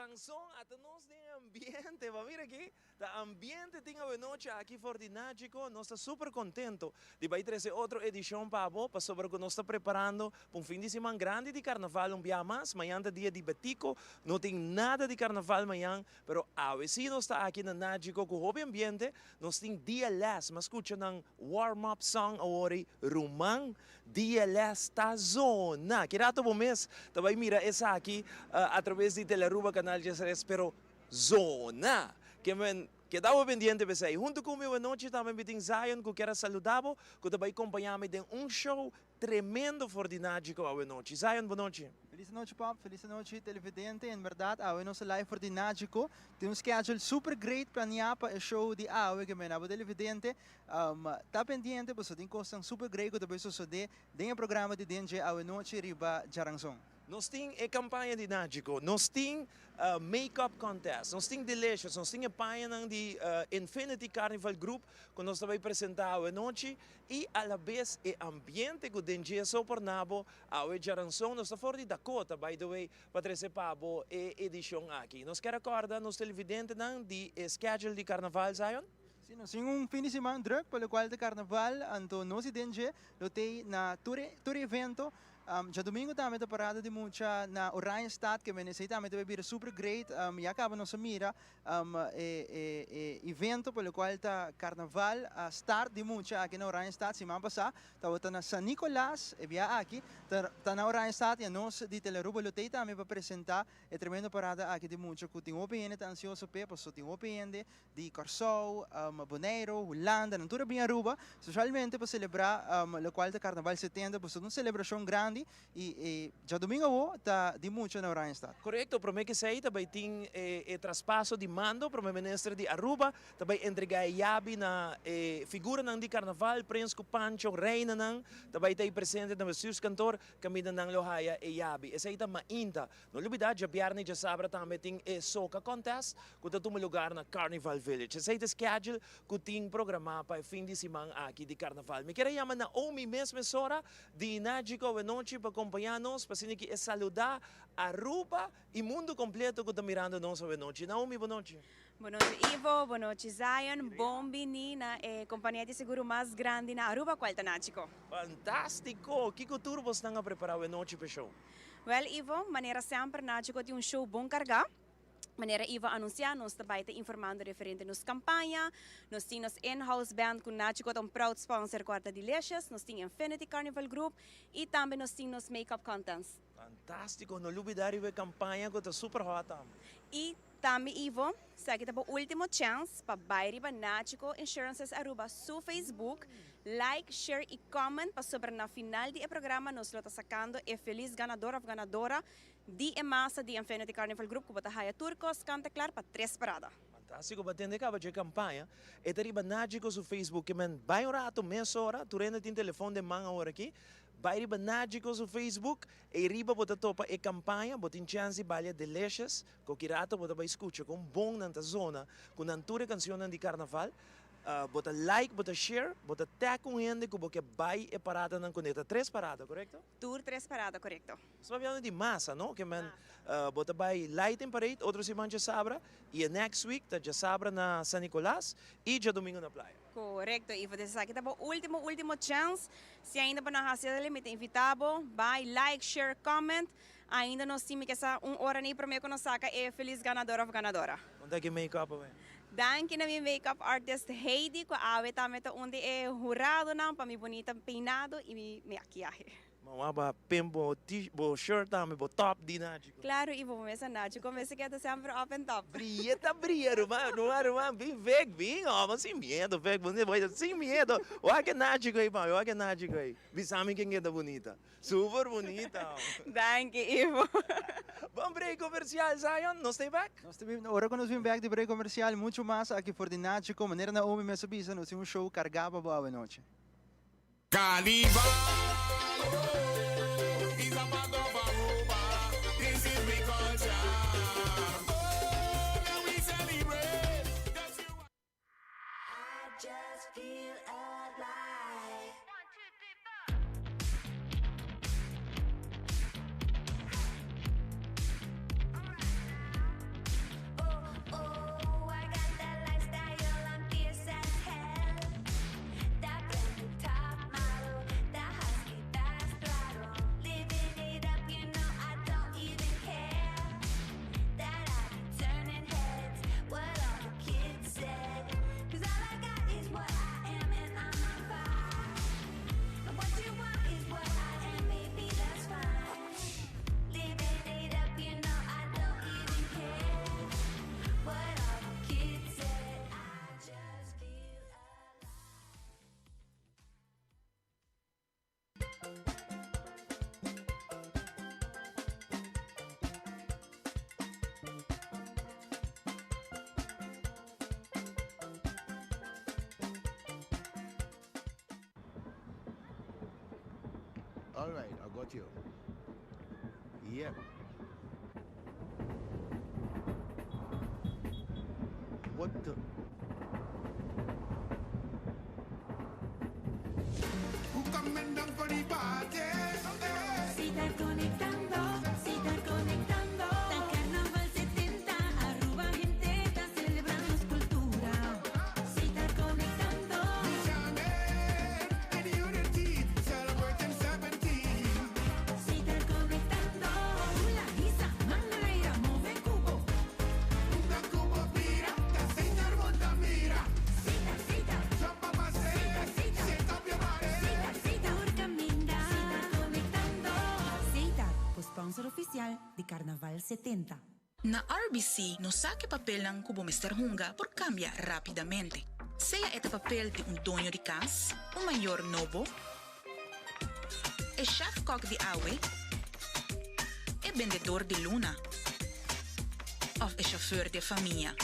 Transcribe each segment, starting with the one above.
Djaranson ata nos den ambiente. Bo a mira aki? Ta ambiente tin awenochi aki for di Nagico. Nos ta super contento di bay trece otro edicion pa bo pasobra cu nos ta preparando pa un fin di siman grandi di carnaval un bia mas. Mañan ta dia di Betico. No tin nada di carnaval mañan, pero awe si nos ta aki na Nagico cu hopi ambiente. Nos tin DLS. M'a scucha nan warm up song awor ei, Ruman. DLS ta zona. Ki rato bo mes ta bai mira esaki atraves di Telearuba Canal 13 pero zona. Ke men keda bo pendiente p'esei. Hunto ku mi awanochi tambe mi tin Zion ku kier a saluda bo ku ta bai kompaña mi den un show tremendo for di Nagico awanochi. Zion bonochi. Felis anochi Pop, felis anochi televidente. En berdad awe nos ta live for di Nagico. Tin un schedule super great planea pa e show di awe ke men abo televidente. Ta pendiente pasobra tin kosnan super great ku ta bay sosodé den e programa di den dje awenochi riba djaranson. Nos tin e kampaña di Nagico, nos tin make up contest, nos tin Delicious, nos tin e pañanan di Infinity Carnival Group ku nos ta bay presenta awenochi i alabes e ambiente ku den dje so por na bo awe djaranson. Nos ta for di Dakota by the way pa trese pa bo e edishon aki. Nos kier a kòrda nos televidentenan di e schedule di Carnaval Zion. Si, nos tin un fin di siman druk pa locual ta carnaval, anto nos di den dje lo tey na tur e tur e evento. Djadomingo tambe ta parada di mucha na Oranjestad, ke men esey tambe ta bay bira super great. Ya caba nos a mira e e e evento pa locual ta carnaval a start di mucha aki na Oranjestad siman pasa tabata na San Nicolas, e bia aki ta ta na Oranjestad y anos di Telearuba lo tey tambe pa presenta e tremendo parada aki di mucha cu tin hopi hende ta ansioso p'e paso tin hopi hende di Kòrsou, Boneiru, Hulanda, nan tur a bin Aruba spesialmente pa selebrá lokual ta Karnaval 70, pasobra ta un selebrashon grandi i e djadumingu awo ta di mucha na Oranjestad. Korekto, promé ku esei ta bai tin e traspaso di mando, Prome Minister di Aruba ta bai entregá e yabi na e figuranan di Karnaval, Prins ku Pancho, Reinanan ta bai ta ei presente na Bestuurskantoor kaminda nan lo haya e yabi. Esei ta mainta. No lubida djabièrnè i djasabra tambe tin e Soca Contest ku ta tuma lugar na Carnival Village. Esei ta e schedule ku tin programá pa e fin di siman aki di Carnaval. Mi kier a yama Naomi mes mesora di Nagico awenochi pa kompañá nos pa asina ki e saludá Aruba i mundu kompleto ku ta mirando nos awenochi. Naomi, bonochi. Bonochi Ivo, bonochi Zion, bon bini na e kompania di seguro mas grandi na Aruba kual ta Nagico. Fantástiko! Kiko tur bosnan a prepará awenochi pa e show? Wèl Ivo, manera semper Nagico tin un show bon kargá. Manera Ivo a anunsiá, nos ta bai ta informando referente nos kampaña. Nos tin nos in-house band ku Nagico ta un proud sponsor ku a ta Delicious. Nos tin Infinity Carnival Group i tambe nos tin nos make-up contest. Fantástiko! No lubidá riba e kampaña ku ta super hot tambe. I Tambe Ivo, esaki ta bo ultimo chance pa bai riba Nachico Insurances Aruba su Facebook, like, share y comment pasobra na final di e programa nos lo ta sacando e feliz ganador of ganadora di e masa di Infinity Carnival Group cu bo ta haya tur cos canta clar pa tres parada. Fantastico pa tende caba dje campaña. E ta riba Nachico su Facebook ke men bai un rato mesora, tur hende tin telefon den man awor aki, bai riba Nachico su Facebook, ey riba bo ta topa e campaña, bo tin chance di balia Delicious Ku ki rato bo ta bai skucha kon bon nan ta zona ku nan tur e kanshonnan di karnaval. Bo ta like, bo ta share, bo ta tag un hende ku bo ke bai e paradanan kuné. Ta tres parada, korekto? Tur tres parada, korekto. Nos ta papiando di masa, no? Ke men bo ta bai Lighting Parade otro siman djasabra i e next week ta djasabra na San Nicolas i djadomingo na Playa. Korekto, Ivo. Des esaki ta bo ultimo, ultimo chèns. Si ainda bo no a hasi esaki, mi ta invitá bo bai like, share, comment. Ainda nos tin mi ke sa un ora ni prome ku nos saka e felis ganador of ganadora. Kon ta ki make up awe? Danki na mi make up artist Heidi ku awe tambe ta un di e huradonan pa mi bunita peinado i mi makiahe. Ma wak bo a pin bo bo shirt tambe bo top di Nachi. Claro i bo mesa Nachi ku mester keda semper up and top. Bria ta bria ruman ruman ruman bin vek bin homo sin miedo vek bo sin miedo wak e Nachi ku ei pa mi wak e Nachi ku ei bisa mi ken keda bunita. Super bunita. Danki Ivo. Bon break comercial Zion, nos ta bek? Nos ta bin, ora cu nos bin bek di break comercial mucho mas aki for di Nachico, manera Naomi mes a bisa nos tin un show carga pa bo awe nochi. Carnival oh is a part of Aruba this is we culture oh let we celebrate just you and. All right, I got you. Yep. What the? Who coming down for the party? Sitar conectando, sitar conectando. Ta Carnaval 70, Aruba hende ta celebrando cultura. Sitar conectando. And unity, celebrating 17. Sitar conectando. Hula, hisa, man na laira, move cubo. Unda cubo mira, ta Sitar monta mira. Sitar, sitar. Jump up and say, shake up your body. Sitar, sitar. Caminda. Sitar conectando. Sitar, sponsor oficial di Carnaval 70. Na RBC, nos sa cu papelnan cu bo mester hunga por cambia rapidamente. Sea e papel di un doño di cas, un mayor nobo, e chef kok di awe, e bendedor di luna, of e chauffeur di famia.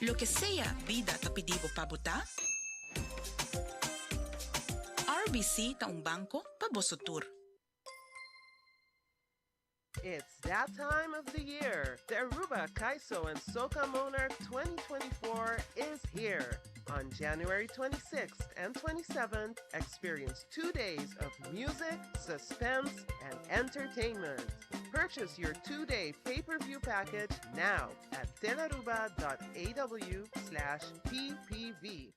Loke sea bida ta pidi bo pa bo ta, RBC ta un banco pa bo tur. It's that time of the year. The Aruba Kaiso and Soca Monarch 2024 is here. On January 26th and 27th, experience 2 days of music, suspense, and entertainment. Purchase your 2-day pay-per-view package now at telaruba.aw/ppv.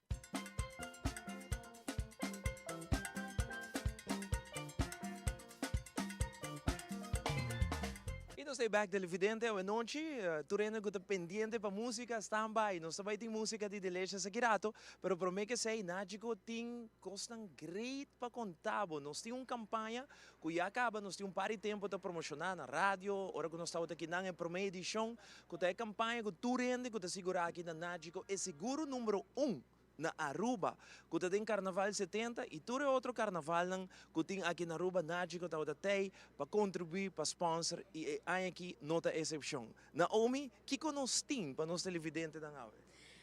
Y nos ta back, televidente, anochi, tur hende cu ta pendiente pa musica, stand by. Nos tambe tin musica di Delicious aki rato, pero prome cu esey, Nagico tin cosnan great pa conta bo. Nos tin un campaña cu ya caba, nos tin un par di tempo ta promociona na radio, ora cu nos tabata aki na prome edicion, cu ta e campaña cu tur hende cu ta sigura aki na Nagico, e seguro number 1 na Aruba, cu ta den Carnaval 70 y tur otro carnaval cu tin aki na Aruba, Nagico ta tey pa contribui, pa sponsor y aki no ta excepcion. Naomi, kico nos tin pa nos televidentenan awe?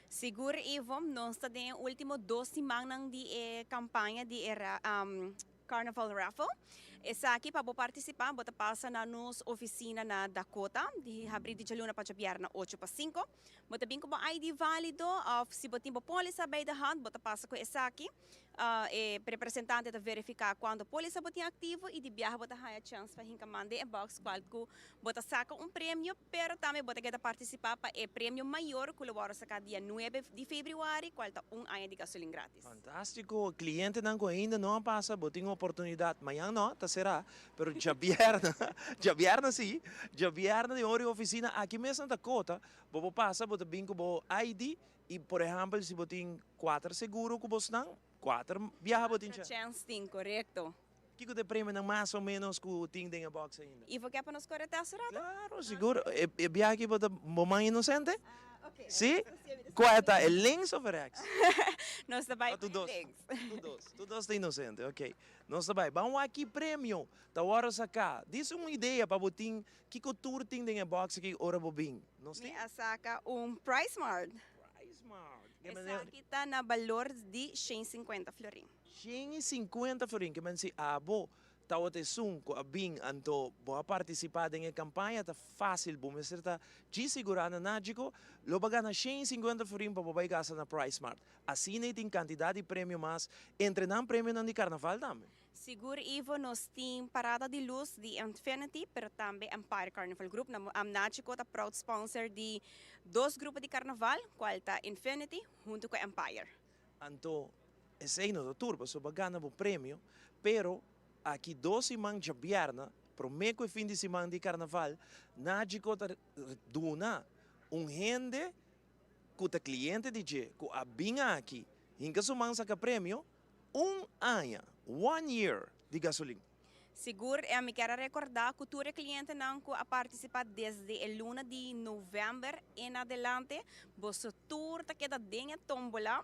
Sigur, Ivo, nos ta den ultimo 2 siman di campaña di era, Carnival Raffle. Esaki, pa participa, bo ta pasa na nos oficina na Dakota, di habri di dialuna pa diabierna 8 pa 5. Bo ta bin cu ID valido, of si bo tin polisa bij de hand, bo ta pasa cu esaki. E representante ta verifica cuanto polisa bo tin activo y di biaha bo ta haya chance pa hinca man den e box cual cu bo ta saca un premio, pero tambe bo ta keda participa pa e premio mayor cu lo wordo saca dia 9 di februari, cual ta un aña di gasolin gratis. Fantastico. Clientenan cu ainda no a pasa, bo tin oportunidad. Mañan no, ta sera, pero diabierna, diabierna si, diabierna den e oficina aki mes na Dakota, bo pasa, bo bin cu bo ID y, por ehempel, si bo tin cuater seguro cu bo nan, cuater biaha bo tin Chance tin, corecto. Kico ta e premio mas o menos cu tin den e box ainda? Y bo kier pa nos core test rato? Claro, sigur. E biaha aki bo ta bo man inocente? Ah, ok. Si? Cual ta? E links of rechts? Nos ta bay Ah, tur dos. links. Tur dos. Tur dos ta inocente, ok. Nos ta bay. Ban aki premio. Ta ora saca. Diz un idea pa bo tin kico tur tin den e box aki ora bo bin. Nos Mi tin? a saca un Price Mart. Price Mart. Ke Esaki ta na balor di 150 florin. 150 florin, kiermen si abo tawata esun cu a bin anto bo a participa den e campaña, ta facil, bo mester ta djis sigura na Nagico, lo bo gana 150 florin pa bo bay gasta na Price Mart. Asina tin cantidad di premio mas, entre nan premio di carnaval tambe. Sigur, Ivo, nos tin Parada di Luz di Infinity, pero tambe Empire Carnival Group. Na Nagico ta proud sponsor di dos grupo di carnaval, cual ta Infinity hunto cu Empire. Anto, esey no ta tur, bo a gana bo premio, pero aki 2 siman diabierna, prome cu fin di siman di carnaval, Nagico ta duna un hende cu ta cliente di dje, cu a bin aki, hinca su man saca premio, un aña, one year di gasolin. Sigur, mi kier recorda cu tur clientenan cu a participa desde e luna di november en adelante, bo tur ta keda den e tombola.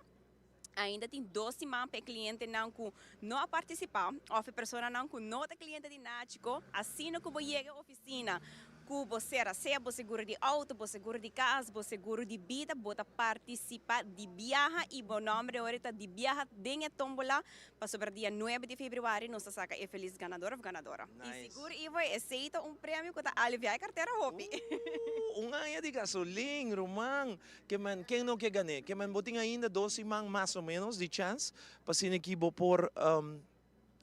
Ainda tin 2 siman pa clientenan cu no a participa, of personanan cu no ta cliente di Nagico, asina cu bo yega oficina. Ku bo sera, sea bo seguro di outo, bo seguro di kas, bo seguro di bida, bo ta partisipá di biaha i bo nòmber di ora ta di biaha den e tómbola pasobra dia nuebe di febrüari nos ta saka e felis ganador òf ganadora. I sigur Ivo esei ta un premio ku ta aliviá e kartera hopi. Ooh, un aña di gasolin, ruman! Ke men, ken no ke gan'é? Ke men bo tin ainda dos siman mas o ménos di chèns pa asina ki bo por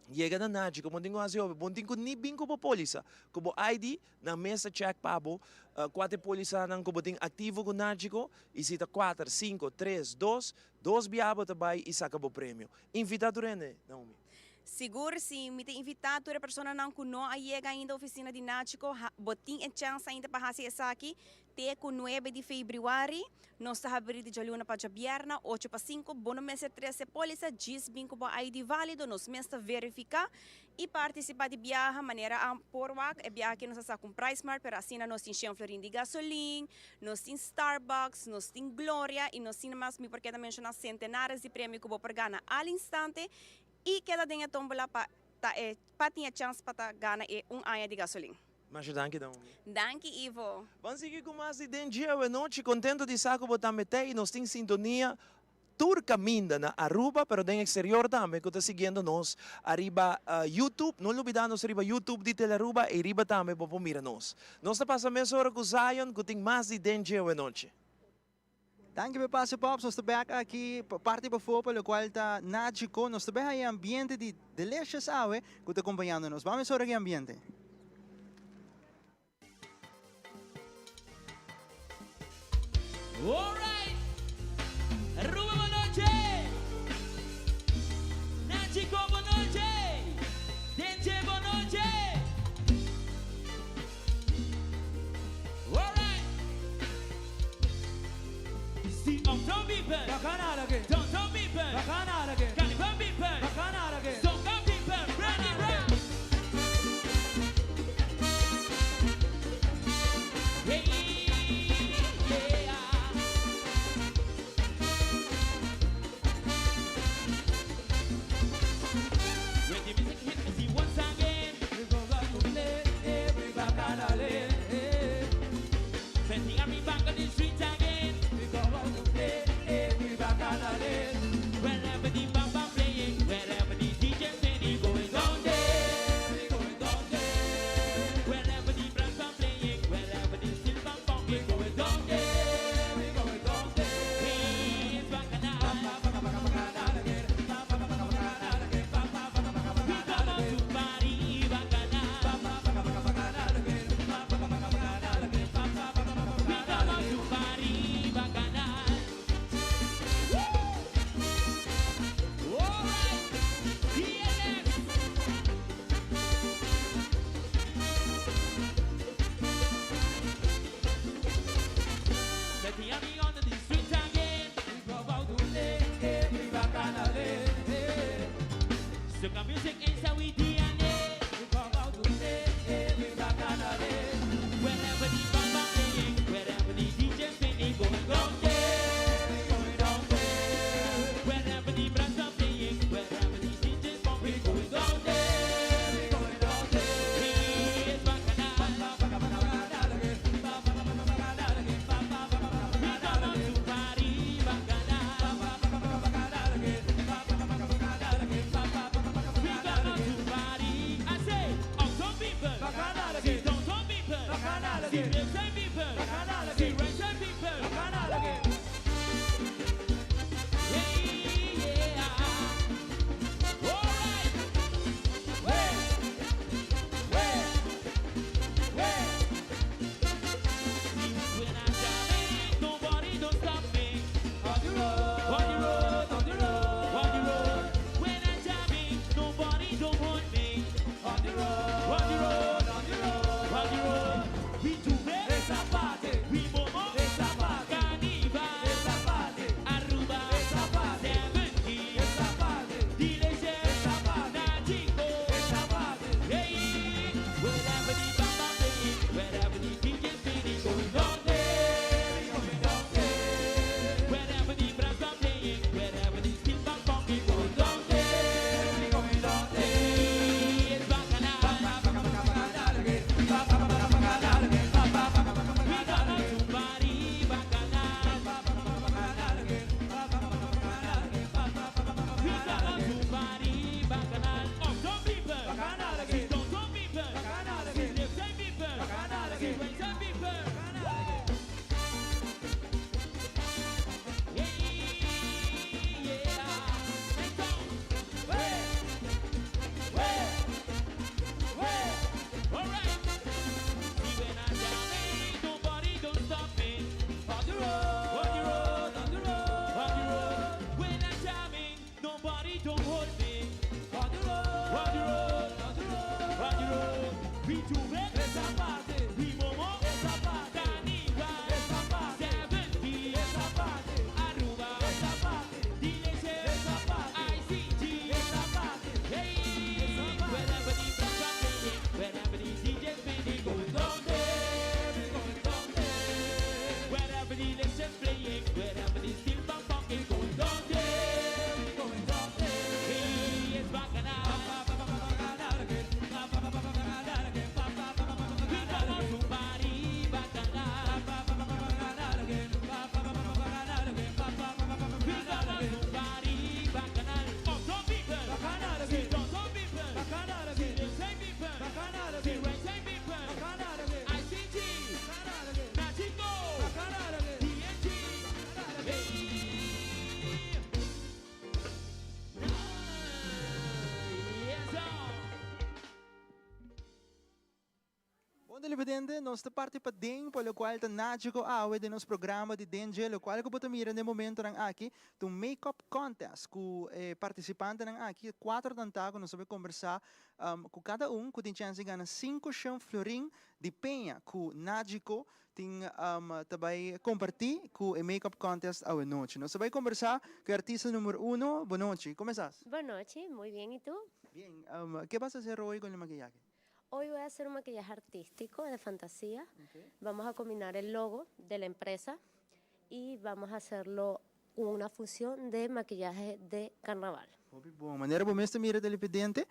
Yega na Nachi ku bo tin ku hasi hopi, bo no tin ku ni bin ku bo polisa. Ku bo ID, nan mes ta check pa bo kua ta e polisanan ku bo tin aktivo ku Nachico i si ta kuater, sinku, tres, dos, dos biaha bo ta bai i saka bo premio. Invita tur hende, Naomi. Sigur si, mi ta invita tur e personanan ku no a yega ainda ofisina di Nachico, bo tin e chèns ainda pa hasi esaki. Te ku nuebe di febrüari, nos ta habrí di djaluna pa djabièrnè, ocho pa sinku. Bo no mester trese pólisa, djis bin ku bo ID válido, nos mes ta verifiká i partisipá di biaha manera a por wak. E biaha aki nos a sa ku un PriceSmart, pero asina nos tin shen florin di gasolin, nos tin Starbucks, nos tin Gloria i nos tin mas, mi por keda menshoná sentenares di premio ku bo por gana al instante i keda den e tómbola pa ta e pa tin e chèns pa ta gana e un aña di gasolin. Masha danki Naomi. Danki Ivo. Ban sigui ku mas di Den Dje Awenochi. Kontento di sa ku bo tambe t'ei. Nos tin sintonia tur kaminda na Aruba pero den eksterior tambe ku ta siguiendo nos ariba YouTube. No lubida nos riba YouTube di Telearuba ei riba tambe bo por mira nos. Nos ta pasa mesora ku Zion ku tin mas di Den Dje Awenochi. Danki pa e pase Pops, nos ta bek aki pa parti pafó pa lokual ta Nachico, nos ta bek haña e ambiente di Delicious awe ku ta kompañando nos. Ban mesora ku e ambiente. Alright! Aruba bo noche! Nachico bo noche! Denche bo noche! Alright! Si uptown people, downtown people, Carnival people, Soca people, ready rock! Hey, yeah. When the music hit me see once again. Bon televidente, nos ta parti paden pa locual ta Nagico awe den nos programa di Den Dje, locual cu bo ta mira den momentonan aki ta un make-up contest cu e participantenan aki, cuatro nan ta cu nos ta bay combersa cu cada un cu tin chance di gana cinco shen florin di peña cu Nagico tin ta bay comparti cu e make-up contest awe nochi. Nos ta bay combersa cu e artista numero uno. Bon nochi, como estás? Bon nochi, muy bien, y tú? Bien, ke vas a hacer hoy con el maquillaje? Hoy voy a hacer un maquillaje artístico de fantasía. Vamos a combinar el logo de la empresa y vamos a hacerlo con una fusión de maquillaje de carnaval. Hopi bon. Manera bo mes ta mira televidente,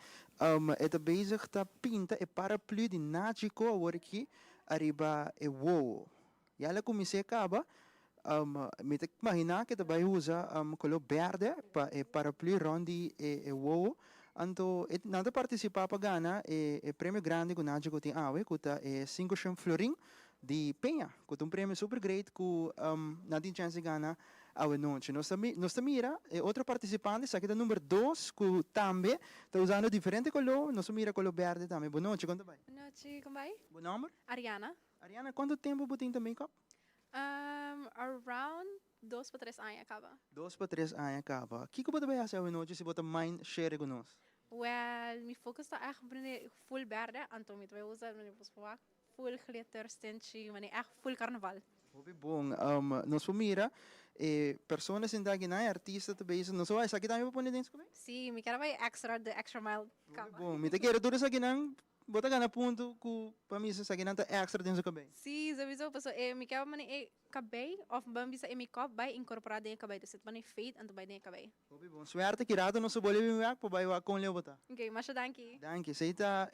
e ta bezig ta pinta e paraplu di Nagico awor aki ariba e wowo. Ya el a kumins'é kaba, mi ta imaginá ku e ta bai usa koló bèrdè pa e paraplu rònt di e wowo. Anto e nan ta partisipá pa gana e premio grandi ku Nagico tin awe ku ta e sinku shen florin di Peña, ku ta un premio super great ku nan tin chèns di gana awe nochi. Nos ta nos ta mira e otro partisipante, esaki ta number dos ku tambe ta usando diferente koló, nos ta mira koló bèrdè tambe. Bon nochi, kon ta bai? Bon nochi, kon bai? Bo nòmber? Ariana. Ariana, kuantu tempu bo tin ta make-up? Around dos pa tres aña kaba. Dos pa tres aña kaba. Kiko bo ta bai hasi awe nochi si bo ta mind share ku nos? Well, mi focus ta echt full bèrdè, anto mi ta bai usa full glitter, stenchi, mane echt full carnaval. Hopi bon. Nos por mira e persona sinta aki nan, e artista ta bezig. Nos a wak esaki tambe bo pone den su kabei? Si, mi kier a bai extra, the extra mile kaba. Hopi bon. Mi ta kere tur esakinan bo ta gana punto ku pa mi esakinan ta extra den su kabei. Si, sowieso, paso e mi kier a mane e kabei of ban bisa e make-up bai incorpora den e kabei, dus e ta mane fade anto bai den e kabei. Hopi bon suerte ki rato nos a bolbe bin wek pa bai wak kon leu bo ta. Ok, masha danki. Danki. Esei ta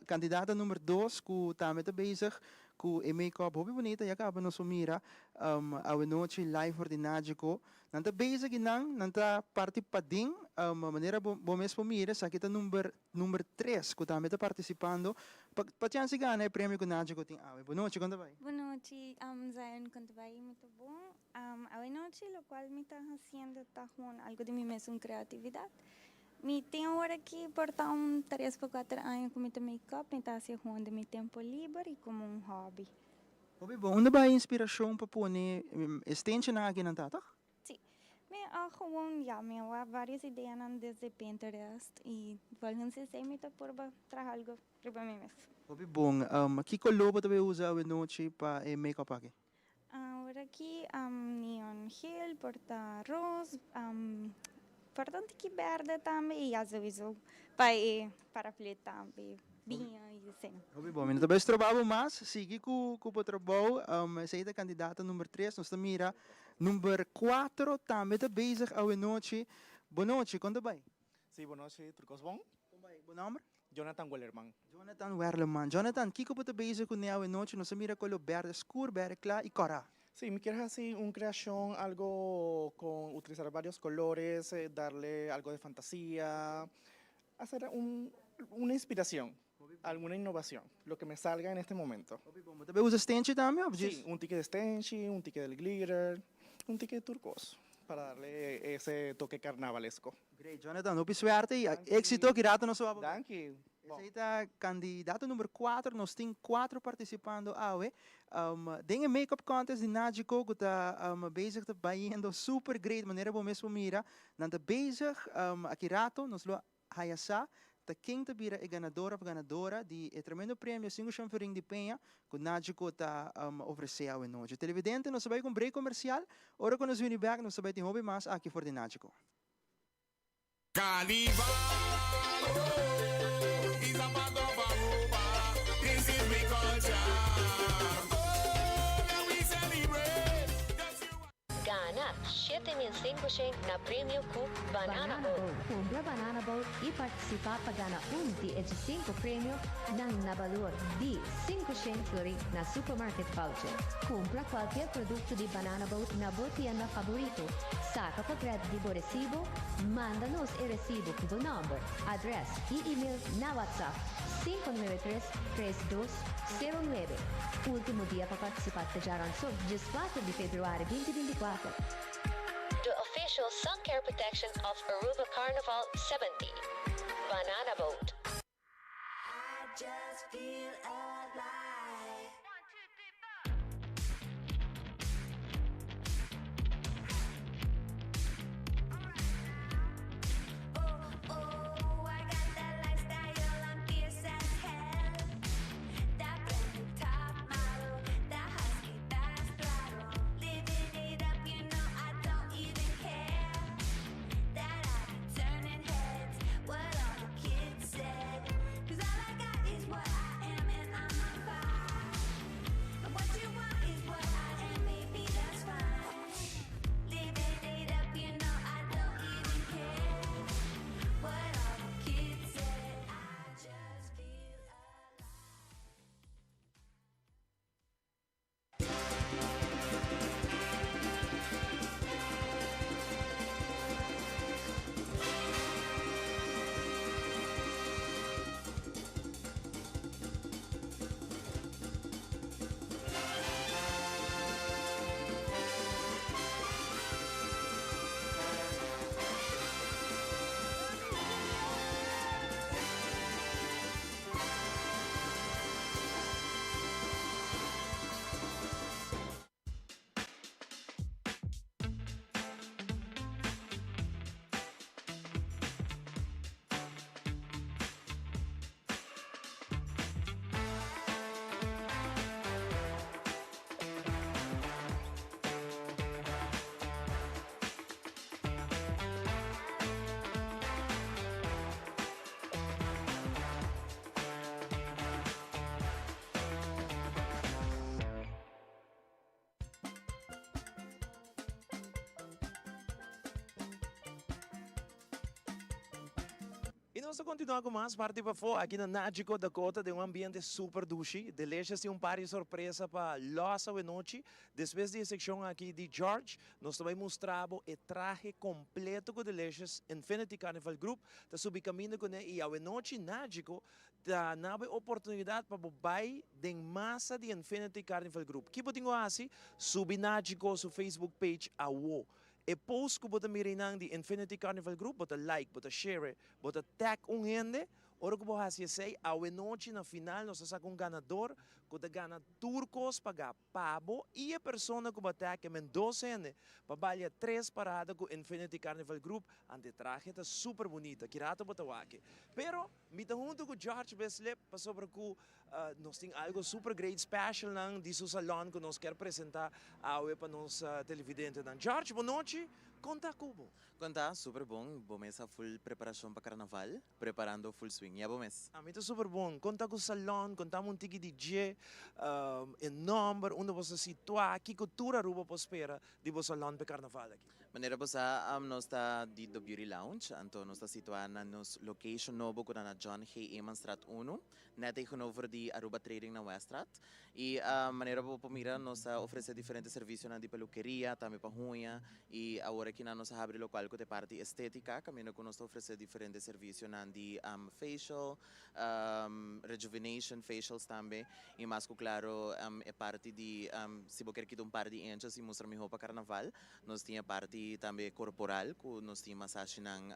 kandidata number dos ku tambe ta bezig ku e make-up hopi bunita. Ya kaba nos por mira awe nochi live for di Nagico. Nan ta bezig i nan nan ta parti paden. Manera bo bo mes por mira esaki ta number number tres ku tambe ta partisipando pa pa chèns di gana e premio ku Nagico tin awe. Bon nochi, kon ta bai? Bon nochi, Zion, kon ta bai? Mi ta bon. Awenochi locual mi ta haciendo ta gewoon algo di mi mesun creatividad. Mi tin awor aki por ta un tres pa cuater aña cu mi ta make up, mi ta haci gewoon den mi tempo liber y como un hobby. Hopi bon. Unda bay inspiracion pa pone e stenchinan aki nan ta, toch? Si. Mi a gewoon, ya, mi a wak varios ideanan desde Pinterest y volgens esey mi ta purba traha algo riba mi mes. Hopi bon. Ki color bo ta bay usa awenochi pa e make up aki? Awor aki neon geel por ta ros, por ta un tiki berde tambe y ya souiso pa e paraplu tambe biña y asina. Hopi bon, mi no ta bay stroba bo mas, sigui cu bo trabou, esey ta candidato number tres, nos ta mira number cuatro tambe ta bezig awenochi. Bonochi, con ta bay? Sí, bonochi, tur cos bon? Con bay, bo nomber? Jonathan Wellerman. Jonathan Werleman. Jonathan, kiko bo ta bezig ku ne awenochi? Nos a mira kolo berde skur, berde kla i kòrá. Sí, mi kier hasi un kreashon algo con utilizar varios colores, darle algo de fantasía, hacer un una inspiracion. Alguna innovación, lo que me salga en este momento. Bo ta usa stenchi tambe of Sí, un tiki di stenchi, un tiki del glitter, un tiki di tur cos, pa darle ese toque carnavalesco. Great, Jonathan, hopi suerte y exito, ki rato nos wak. Danki. Esey ta candidato number 4, nos tin 4 participando awe. Den e makeup contest di Nagico cu ta bezig ta bayendo super great, manera bo mes por mira, nan ta bezig, aki rato nos lo haya sa ta ken ta bira e ganador of ganadora di e tremendo premio Cinco Chanferin di Peña cu Nagico ta ofrece awe nochi. Televidente, nos ta bay cu un break comercial, ora cu nos bini bek nos ta bay tin hopi mas aki for di Nagico. Carnival, oh, is a part of Aruba. This is we culture. Oh, that we celebrate. Gana 7500 na premio cu Banana Boat. Cumpra Banana Boat y participa pa gana un di e 5 premio nan na balor di 500 florin na supermarket voucher. Cumpra cualkier producto di Banana Boat na bo tienda favorito. Saca portret di bo recibo, manda nos e recibo cu bo nomber, adres y email na WhatsApp 593 3209. Ultimo dia pa participa ta djaranson, 14 di februari 2024. The official sun care protection of Aruba Carnival 70. Banana Boat. I just feel alive. Oh, I got that lifestyle, I'm fierce as hell. That brand new top model, that husky fast throttle. Living it up, you know I don't even care. That I be turning heads, what all the kids said. 'Cause all I got is what I am, and I'm on fire. And what you want is what I am, maybe that's fine. Living it up, you know I don't even care. What all the kids said, I just feel alive. Y nos ta continua cu mas parti pafo aki na Nagico Dakota den un ambiente super dushi. Delicious tin un par di sorpresa pa los awe nochi. Despues di e seccion aki di George, nos ta bay mustra bo e trahe completo cu Delicious Infinity Carnival Group ta subi caminda cune y awe nochi Nagico ta na bo e oportunidad pa bo bay den masa di Infinity Carnival Group. Ki bo tin cu haci? Subi Nagico su Facebook page awo. E post ku bo ta mira einan di Infinity Carnival Group, bo ta like, bo ta share, bo ta tag un hende. Ora ku bo hasi esei, awenochi na final nos ta saka un ganador ku ta gana tur kos pagá pa bo i e persona ku bo a tag, e men dos hende, pa balia tres parada ku Infinity Carnival Group. Ante trahe ta super bunita, ki rato bo ta wak e. Pero mi ta huntu ku George Bislip pasobra ku Nos tin algo super great special nan di su salon cu nos kier presenta awe pa nos televidentenan. George, bon nochi, con ta cu bo? Con ta? Super bon, bo mes a full preparacion pa carnaval, preparando full swing. Ya bo mes? Ami ta super bon. Con ta cu salon? Contami un tiki di dje, e nomber, unda bo sa situa, kico tur Aruba por spera di bo salon p'e carnaval aki? Manera bo sa, nos ta di The Beauty Lounge, anto nos ta situa na nos location nobo cu ta na John G. Emanstraat uno. Net tegenover di Aruba Trading na Weststraat. Y manera bo por mira nos ta ofrece diferente servicionan di peluqueria, tambe pa huña y awor aki. aki nan nos a habri locual cu ta e parti estetica, caminda cu nos ta ofrece diferente servicionan di facial, rejuvenation facials tambe y mas cu claro e parti di si bo kier kita un par di inches y mustra miho pa carnaval, nos tin e parti tambe corporal cu nos tin masashinan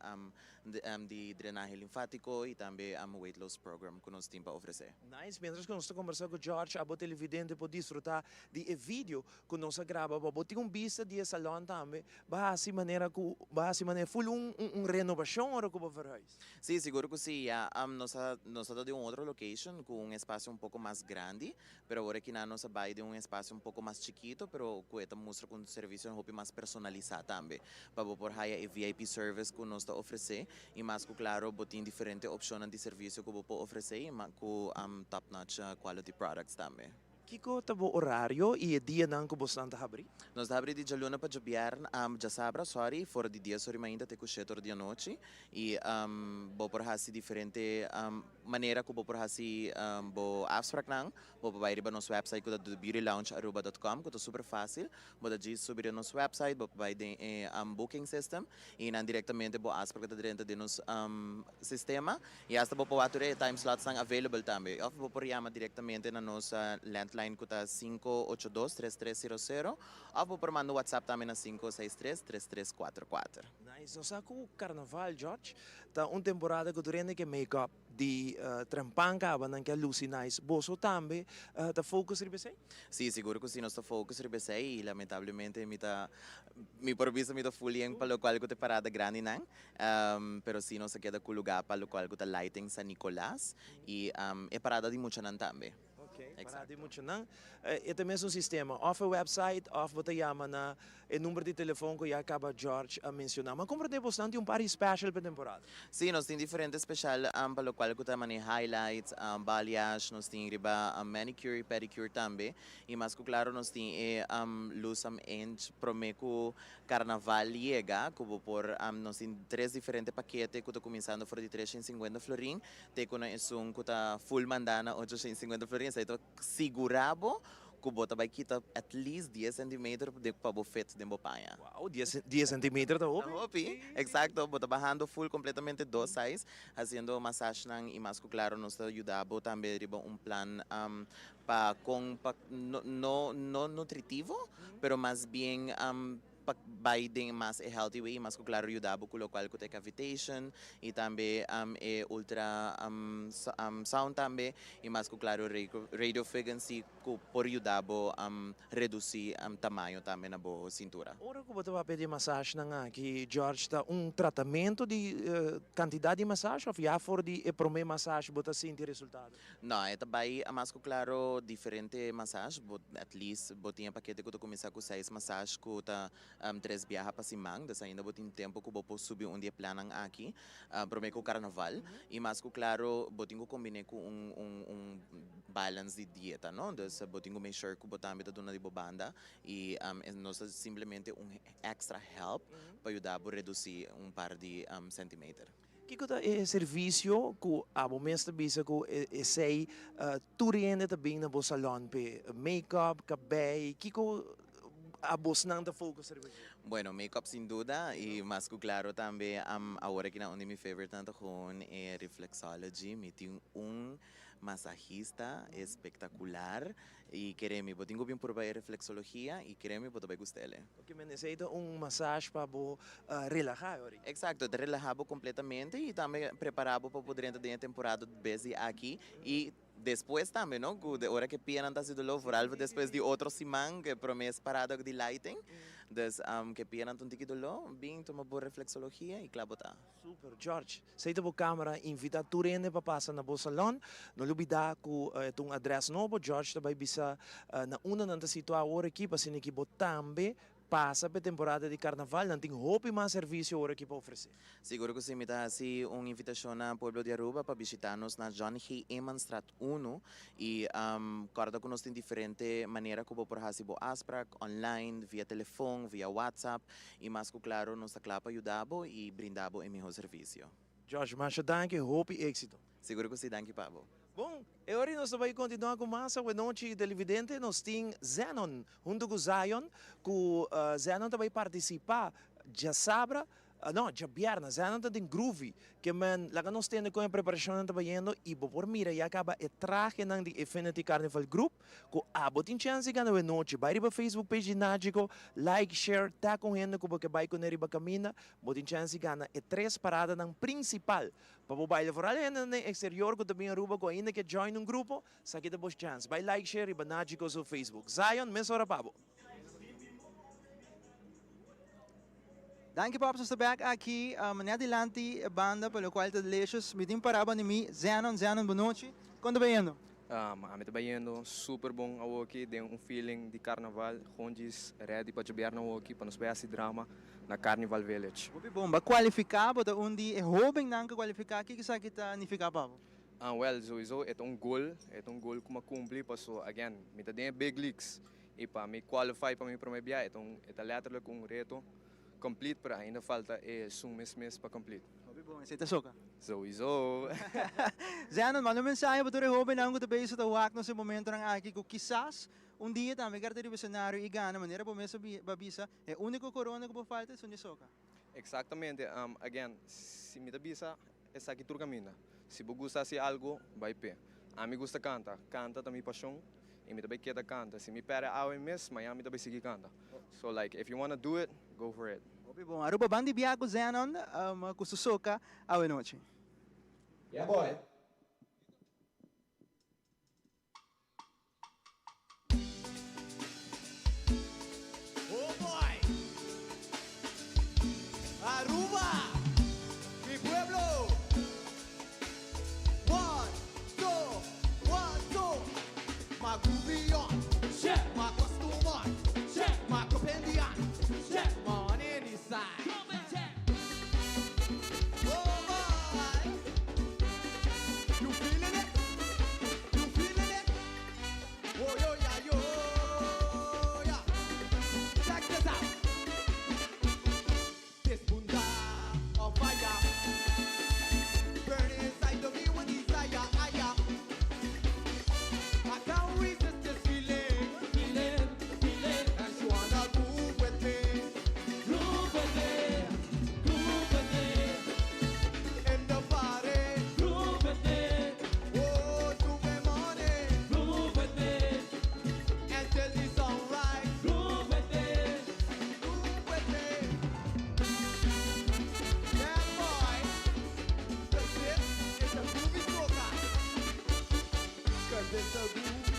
di drenahe linfatico y tambe weight loss program cu nos tin pa ofrece. Nice, mientras cu nos ta conversa cu George, abo televidente por disfruta di e video cu nos a graba pa bo tin un bista di e salon tambe, bo a haci manera cu bo a haci manera full un un renovacion ora cu bo verhuis. Si, sigur cu si, ya nos a nos a ta den un otro location cu un espacio un poco mas grandi, pero awor aki nan nos a bay den un espacio un poco mas chikito, pero cu e ta mustra cu un servicio hopi mas personalisa tambe, pa bo por haya e VIP service cu nos ta ofrece, y mas cu claro bo tin diferente opcionnan di servicio cu bo por ofrece y cu top notch quality products tambe. Kiko ta bo orario y e dianan cu bosnan ta habri? Nos ta habri di djaluna pa djabièrn, djasabra, sorry, for di dies ora mainta te cu shete ora di anochi. Y bo por haci diferente manera cu bo por haci bo afspraaknan. Bo por bay riba nos website cu ta thebeautyloungearuba dot com cu ta super facil. Bo ta djis subi riba nos website, bo por bay den e booking system y nan directamente bo afspraak ta drenta den nos sistema. Y hasta bo por wak tur e time slotsnan available tambe. Of bo por yama directamente na nos landline cu ta 582 3300 of bo por manda un WhatsApp tambe na 563 3344. Nice, nos sa cu Carnaval, George, ta un temporada cu tur hende ke make up di trempan caba nan ke a luci nice. Boso tambe ta focus riba esey? Si, sigur cu si nos ta focus riba esey y lamentablemente mi ta, mi por bisa mi ta full yen pa locual cu ta e parada grandinan. Pero si nos a keda ku lugá pa lokual ku ta Lighting San Nicolas i e parada di muchanan tambe. Ok, parada di muchanan. E ta mesun sistema, òf e website òf bo ta yama na e number di telefon ku ya kaba George a menshoná. Ma komprendé bosnan tin un par di special pa e temporada. Si, nos tin diferente special pa lokual ku ta manera highlights, balayage, nos tin riba manicure i pedicure tambe. I mas ku klaro nos tin e luz inch promé ku Carnaval yega cu bo por nos tin tres diferente pakete cu ta cuminsando for di 350 florin te cu na esun cu ta full manda na 850 florin. Esai ta sigura bo cu bo ta bay kita at least dies centimeter pa bo fit den bo paña. Wow, dies centimeter ta hopi. Ta hopi, exacto. Bo ta bahando full completamente dos size haciendo masagenan y mas cu claro nos ta yuda bo tambe riba un plan pa con pa no no nutritivo pero mas bien pa bay den mas e healthy way y mas cu claro yuda bo cu locual cu ta e cavitation y tambe e ultra sound tambe y mas cu claro radio frequency cu por yuda bo reduci tamaño tambe na bo cintura. Ora cu bo ta papia di e masagenan aki George ta un tratamento di cantidad di massage of ya for di e prome massage bo ta sinti resultado? No, e ta bai a mas ku klaro diferente massage. Bo at least bo tin e pakete ku ta kuminsá ku seis massage ku ta tres biaha pa siman. Dus ainda bo tin tempu ku bo por subi un di e plannan aki promé ku karnaval. I mas ku klaro bo tin ku kombiné ku un un un balance di dieta, no? Dus bo tin ku make sure ku bo tambe ta duna di bo banda i nos ta simplemente un extra help pa yuda bo redusí un par di centimeter. Kiko ta e servisio ku abo mes ta bisa ku esei tur hende ta bin na bo salon p'e? Make-up, kabei, kiko abosnan ta focus riba dje? Bueno, make-up sin duda y mas cu claro tambe awor aki na un di mi favoritenan ta gewoon e reflexology. Mi tin un masahista espectacular y kere mi bo tin cu bin purba e reflexologia y kere mi bo ta bay gust'ele. Oke, men esey ta un massage pa bo relaha e ora. Exacto, ta relaha bo completamente y tambe prepara bo pa bo drenta den e temporada busy aki y despues tambe no, cu de ora cu e pianan ta haci dolor, vooral despues di otro siman cu e prome es parada di lighting, dus cu e pianan ta un tiki dolor, bin tuma bo reflexologia y cla bo ta. Super, George. Esey ta bo camera, invita tur hende pa pasa na bo salon. No lubida cu e ta un adres nobo. George ta bay bisa na unda nan ta situa awor aki pa asina ki bo tambe pasa p'e temporada di carnaval. Nan tin hopi mas servicio awor aki pa ofrece. Sigur cu si, mi ta haci un invitacion na pueblo di Aruba pa bishita nos na John G. Emanstraat 1 y corda cu nos tin diferente manera cu bo por haci bo afspraak, online, via telefon, via WhatsApp. Y mas cu claro nos ta cla pa yuda bo y brinda bo e miho servicio. George, masha danki, hopi exito. Sigur cu si, danki pa bo. Bon, e ora nos ta bay continua cu mas awenochi televidente. Nos tin Zenon hunto cu Zion, cu Zenon ta bay participa. Djasabra, no, djabièrnè, Zenon ta den Groovy, ke men laga nos tende kon e preparashonnan ta bayendo i bo por mira ya kaba e trahenan di Infinity Carnival Group ku abo tin chèns di gana wenochi. Bai riba Facebook page di Nagico, like, share, tag un hende ku bo ke bai kuné riba kaminda, bo tin chèns di gana e tres paradanan prinsipal pa bo baila. Foral e hendenan den eksterior ku ta bin Aruba ku ainda ke join un grupo, esaki ta bo chèns. Bai like, share riba Nagico su Facebook. Zion, mesora pa bo. Danki Pops, nos ta bek aki net dilanti e banda pa locual ta Delicious. Mi tin paraba di mi Zenon. Zenon, bonochi. Con ta bayendo? Ami ta bayendo super bon awoki den un feeling di carnaval. Gewoon djis ready pa djobièrnè awoki pa nos bay haci drama na Carnival Village. Hopi bon. Bo a cualifica, bo ta un di e hobennan cu a cualifica. Kico esaki ta nifica pa bo? Well, souiso e ta un goal, e ta un goal cu mi a cumpli paso again mi ta den e big leagues. Y pa mi qualify pa mi prome bia e ta un e ta letterlijk un reto complete pero ainda falta e esun mes mes pa complete. Hopi bon, esey ta soca. Sowieso. Zenon, manda un mensahe pa tur e hobennan cu ta bezig ta wak nos e momentonan aki cu kisas un dia tambe kier ta riba escenario y gana manera bo mes a bisa e unico corona cu bo falta esun di soca. Exactamente, again si mi ta bisa esaki tur caminda, si bo gusta haci algo bay p'e. Ami gusta canta, canta ta mi pasion y mi ta bay keda canta, si mi perde awe mes mañana mi ta bay sigui canta. So like if you wanna do it, go for it. Hopi bon. Aruba ban di bia cu Zenon cu su soca awe nochi. Yeah boy. Oh boy! Aruba! Mi pueblo! One, two, one, two. My groovy on. Check. My costume on. Check. My compendium. Check. On any side. Oh boy! You feeling it? You feeling it? Oh yo ya yo ya. Check this out. This bunda on fire, burning inside of me with desire. Aya. I can't resist this feeling, feeling, feeling. And she wanna groove with me, groove with me, groove with me. In the party, groove with me. Oh, to me money, groove with me. Until the sunrise, groove with me, groove with me. Yeah, boy, 'cause this is a groovy soca. 'Cause it's a groovy,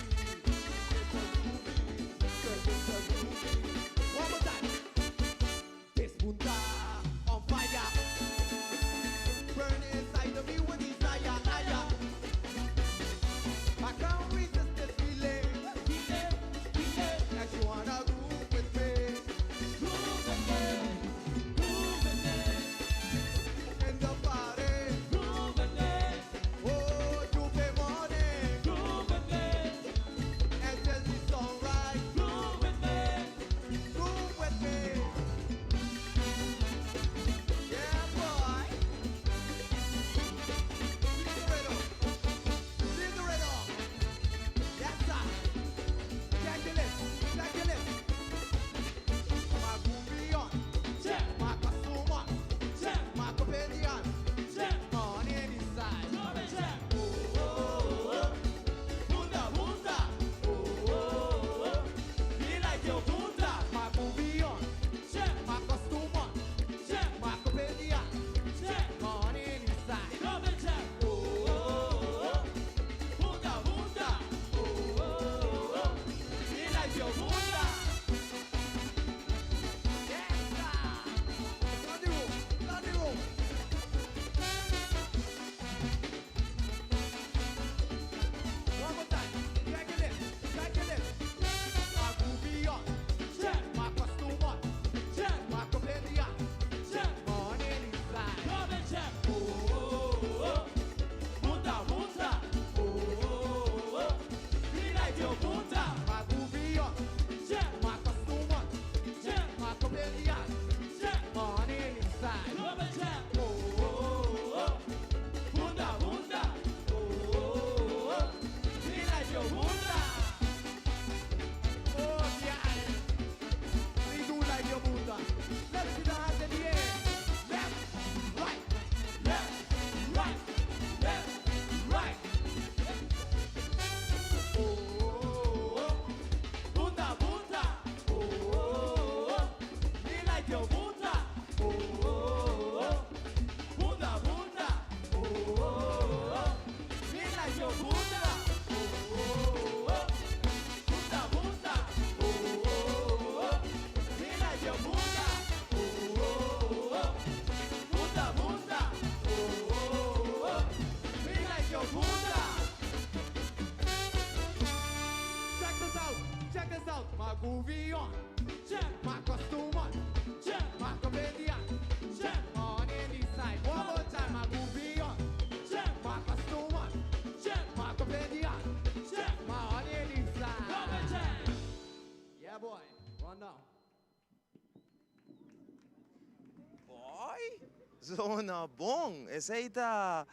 it's a groovy, 'cause it's a groovy. One more time. This bunda on fire, burning inside of me with desire. Aya. I can't resist this feeling, feeling, feeling. And she wanna groove with me, groove with me, groove with me. In the party, groove with me. Oh, to pay money, groove with me. Until the sunrise, groove with me, groove with me. Yeah, boy. Feel the rhythm. Feel the rhythm. Yes, sir. Check the list. Check the list. My groovy on. Check. My costume on. Check. My companion. Check. On any side. Check. Oh, oh, oh. Bunda, bunda. Oh, oh, oh. Feel like your bunda. My groovy on. Check. My costume on. Check. My companion. Check. On any side. Check. Oh, oh, oh. Bunda, bunda. Oh, oh, oh. Feel like your bunda. Yes, sir. Down the road. Down the road. One more time. Check it in. Check it in. My groovy on. groovy on. Check. My costume on. Check. My comedian. Check. On any side. One more time. My groovy on. Check. My costume on. Check. My comedian. Check. My on any side. Double check. Yeah, boy. Run now. Boy, zona bon. Esey ta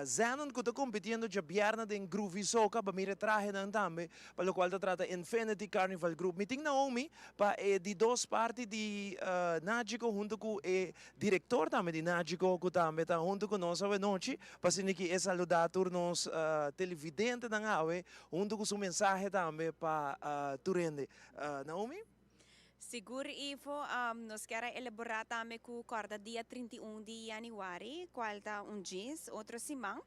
Zenon cu ta compitiendo djabièrnè den Groovy Soca pa mira e trahenan tambe pa locual ta trata Infinity Carnival Group. Mi tin Naomi pa e di dos parti di Nagico hunto cu e director tambe di Nagico cu tambe ta hunto cu nos awe nochi pa asina ki e saluda tur nos televidentenan awe hunto cu su mensahe tambe pa tur hende. Naomi? Sigur Ivo, nos kier a elabora tambe cu corda dia 31 di januari, cual ta un djis, otro siman,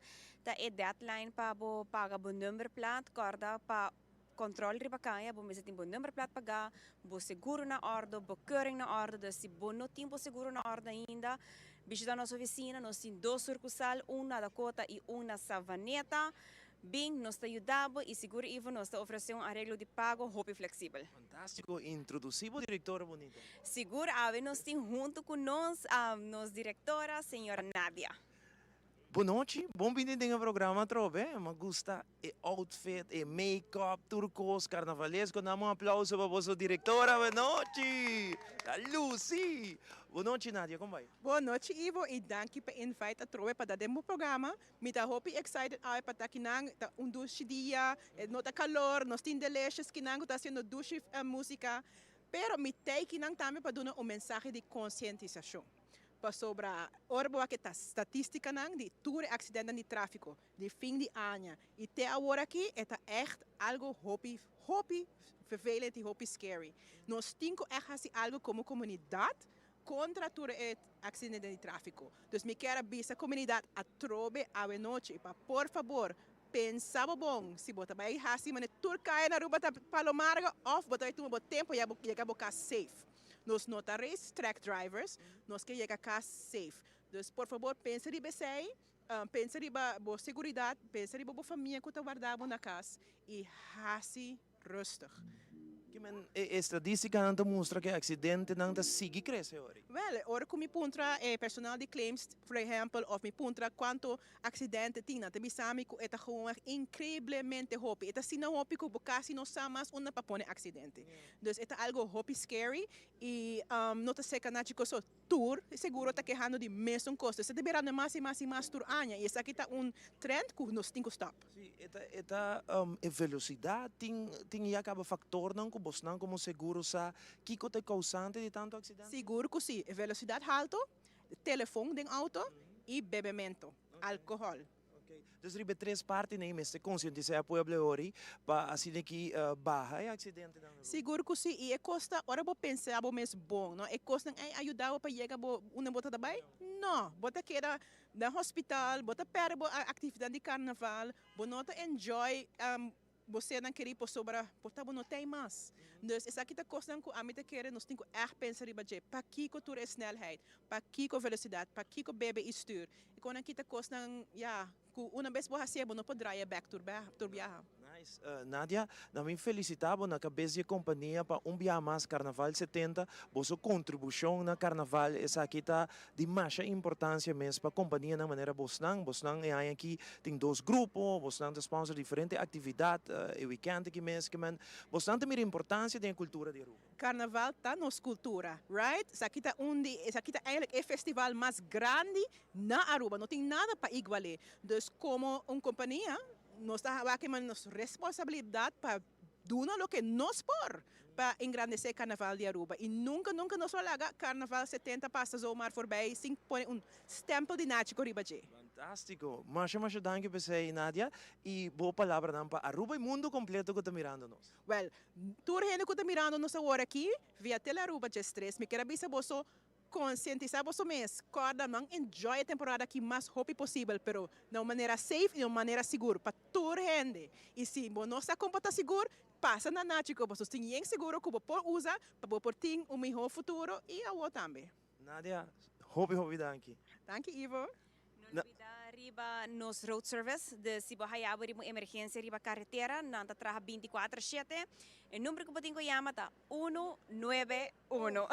ta e deadline pa bo paga bo numberplaat, corda pa control riba caya bo mester tin bo numberplaat paga, bo seguro na ordo, bo keuring na ordo, dus si bo no tin bo seguro na ordo ainda, bishita nos oficina, nos tin dos surcusal, un na Dakota y un na Savaneta. Bin, nos ta yuda bo y sigur Ivo nos ta ofrece un areglo di pago hopi flexibel. Fantastico, introduci bo directora bonita. Sigur, awe nos tin hunto cu nos, nos directora, señora Nadia. Bonochi, bon bini den e programa atrobe. Mi gusta e outfit, e make-up, tur cos carnavalesco. Dame un aplauso pa boso directora. Bonochi! Ta luci! Bonochi Nadia, con bai? Bonochi Ivo y danki pa invite atrobe pa ta den bo programa. Mi ta hopi excited awe pa ta kinan, ta un dushi dia, e no ta calor, nos tin delicious kinan cu ta haciendo dushi musica, pero mi t'ey kinan tambe pa duna un mensahe di concientisacion, pasobra ora bo wak e ta statisticanan di tur e accidentenan di trafico di fin di aña y te awor aki e ta echt algo hopi hopi vervelend y hopi scary. Nos tin cu echt haci algo como comunidad Kontra tur e aksidente di tráfiko. Dus mi kier a bisa komunidat atrobe awe nochi pa por fabor pensa bo bon si bo ta bai hasi manera tur kaya na Aruba ta palo marga òf bo ta bai tuma bo tempu ya bo yega bo kas safe. Nos no ta race track drivers, nos ke yega kas safe. Dus por fabor pensa riba esei, pensa riba bo seguridat, pensa riba bo famia ku ta warda bo na kas i hasi rustig. Kimen e estadístikanan ta mustra ku e aksidentenan ta sigui krese ori? Wèl, ora ku mi puntra e personal di claims, por ehèmpel, òf mi puntra kuantu aksidente tin, nan ta bisa mi ku e ta gewoonweg inkreiblemente hopi. E ta asina hopi ku bo kasi no sa mas unda pa pone aksidente. Dus e ta algu hopi scary i no ta seka na chikos so. Tur seguro ta kehando di mesun kos. Esei ta birando mas i mas i mas tur aña i esaki ta un trend ku nos tin ku stòp. Sí, e ta e ta e velosidat tin tin ya kaba faktornan ku bosnan komo seguro sa kiko ta e kousante di tantu aksidente? Sigur ku sí. E velosidat haltu, telefon den outo i bebemento, alkohòl. Dus riba e tres partinan ei mester konsientisá e pueblo e ori pa asina ki baha e aksidentenan. Sigur ku si, i e kos ta ora bo pensa bo mes bon, no? E kosnan ei a yuda bo pa yega bo unda bo ta ta bai? No, bo ta keda na hospital, bo ta pèrdè bo aktividat di karnaval, bo no ta enjoy Bo sernan kerí pasobra por ta bo no tei mas. Dus esaki ta kosnan ku ami ta kere nos tin ku ègt pensa riba dje. Pakiko tur e snelheid? Pakiko velosidat? Pakiko bebe i stür? E konan ki ta kosnan, ya, ku una bes bo hasié bo no por draia bèk tur tur biaha. Nice. Nadia, na mi felisitá bo na kabes di e kompania pa un biaha mas Karnaval 70. Boso kontribushon na Karnaval esaki ta Di masha importancia mes pa companianan manera bosnan. Bosnan e aña aki tin dos grupo, bosnan ta sponsor diferente actividad e weekend aki mes. Ke men bosnan ta mira importancia den e cultura di Aruba. Carnaval ta nos cultura, right? Esaki ta un di, esaki ta eigenlijk e festival mas grandi na Aruba. No tin nada pa igual'é. Dus como un compania nos ta wak e manera nos responsabilidad pa Duna loke nos por pa engrandece Carnaval di Aruba y nunca nunca nos lo laga Carnaval 70 pasa zomaar voorbij sin pone un stempel di Nachico riba dje. Fantastico! Masha masha danki p'esey Nadia y bo palabranan pa Aruba y mundo completo cu ta mirando nos. Wel, tur hende cu ta mirando nos awor aki via Telearuba djestres, mi kier a bisa boso Konsientisá boso mes, kòrda nan enjoy e temporada aki mas hopi posibel, pero na un manera safe i na un manera sigur pa tur hende. I si bo no sa kon pa ta sigur, pasa na Nachico, boso tin yen seguro ku bo por usa pa bo por tin un mihó futuro i awo tambe. Nadia, hopi hopi danki. Danki Ivo. No lubida. riba nos road service, dus si bo haya bo riba un emergencia riba carretera, nan ta traha binticuater shete. E number cu bo tin cu yama ta uno nuebe uno.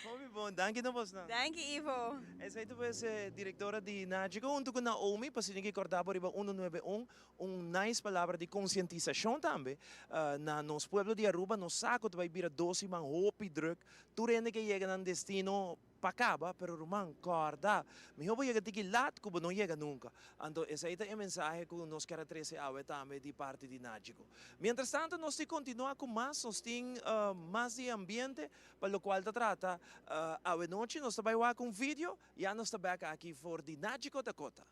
Hopi bon, danki na bosnan. Danki Ivo. Esei ta pues e directora di Nagico hunto cu Naomi pa si tin ki corda bo riba uno nuebe un, un nice palabra di concientisacion tambe na nos pueblo di Aruba. Nos sa cu ta bay bira dos siman hopi druk, tur hende ke yega nan destino Pa kaba, pero ruman, kòrda, mihó bo yega tiki lat ku bo no yega nunka. Anto esei ta e mensahe ku nos ker a trese awe tambe di parti di Nagico. Mientras tanto nos tin kontinuá ku mas, nos tin mas di e ambiente pa lokual ta trata awe nochi. Nos ta bai wak un video, ya nos ta bèk aki for di Nagico Dakota.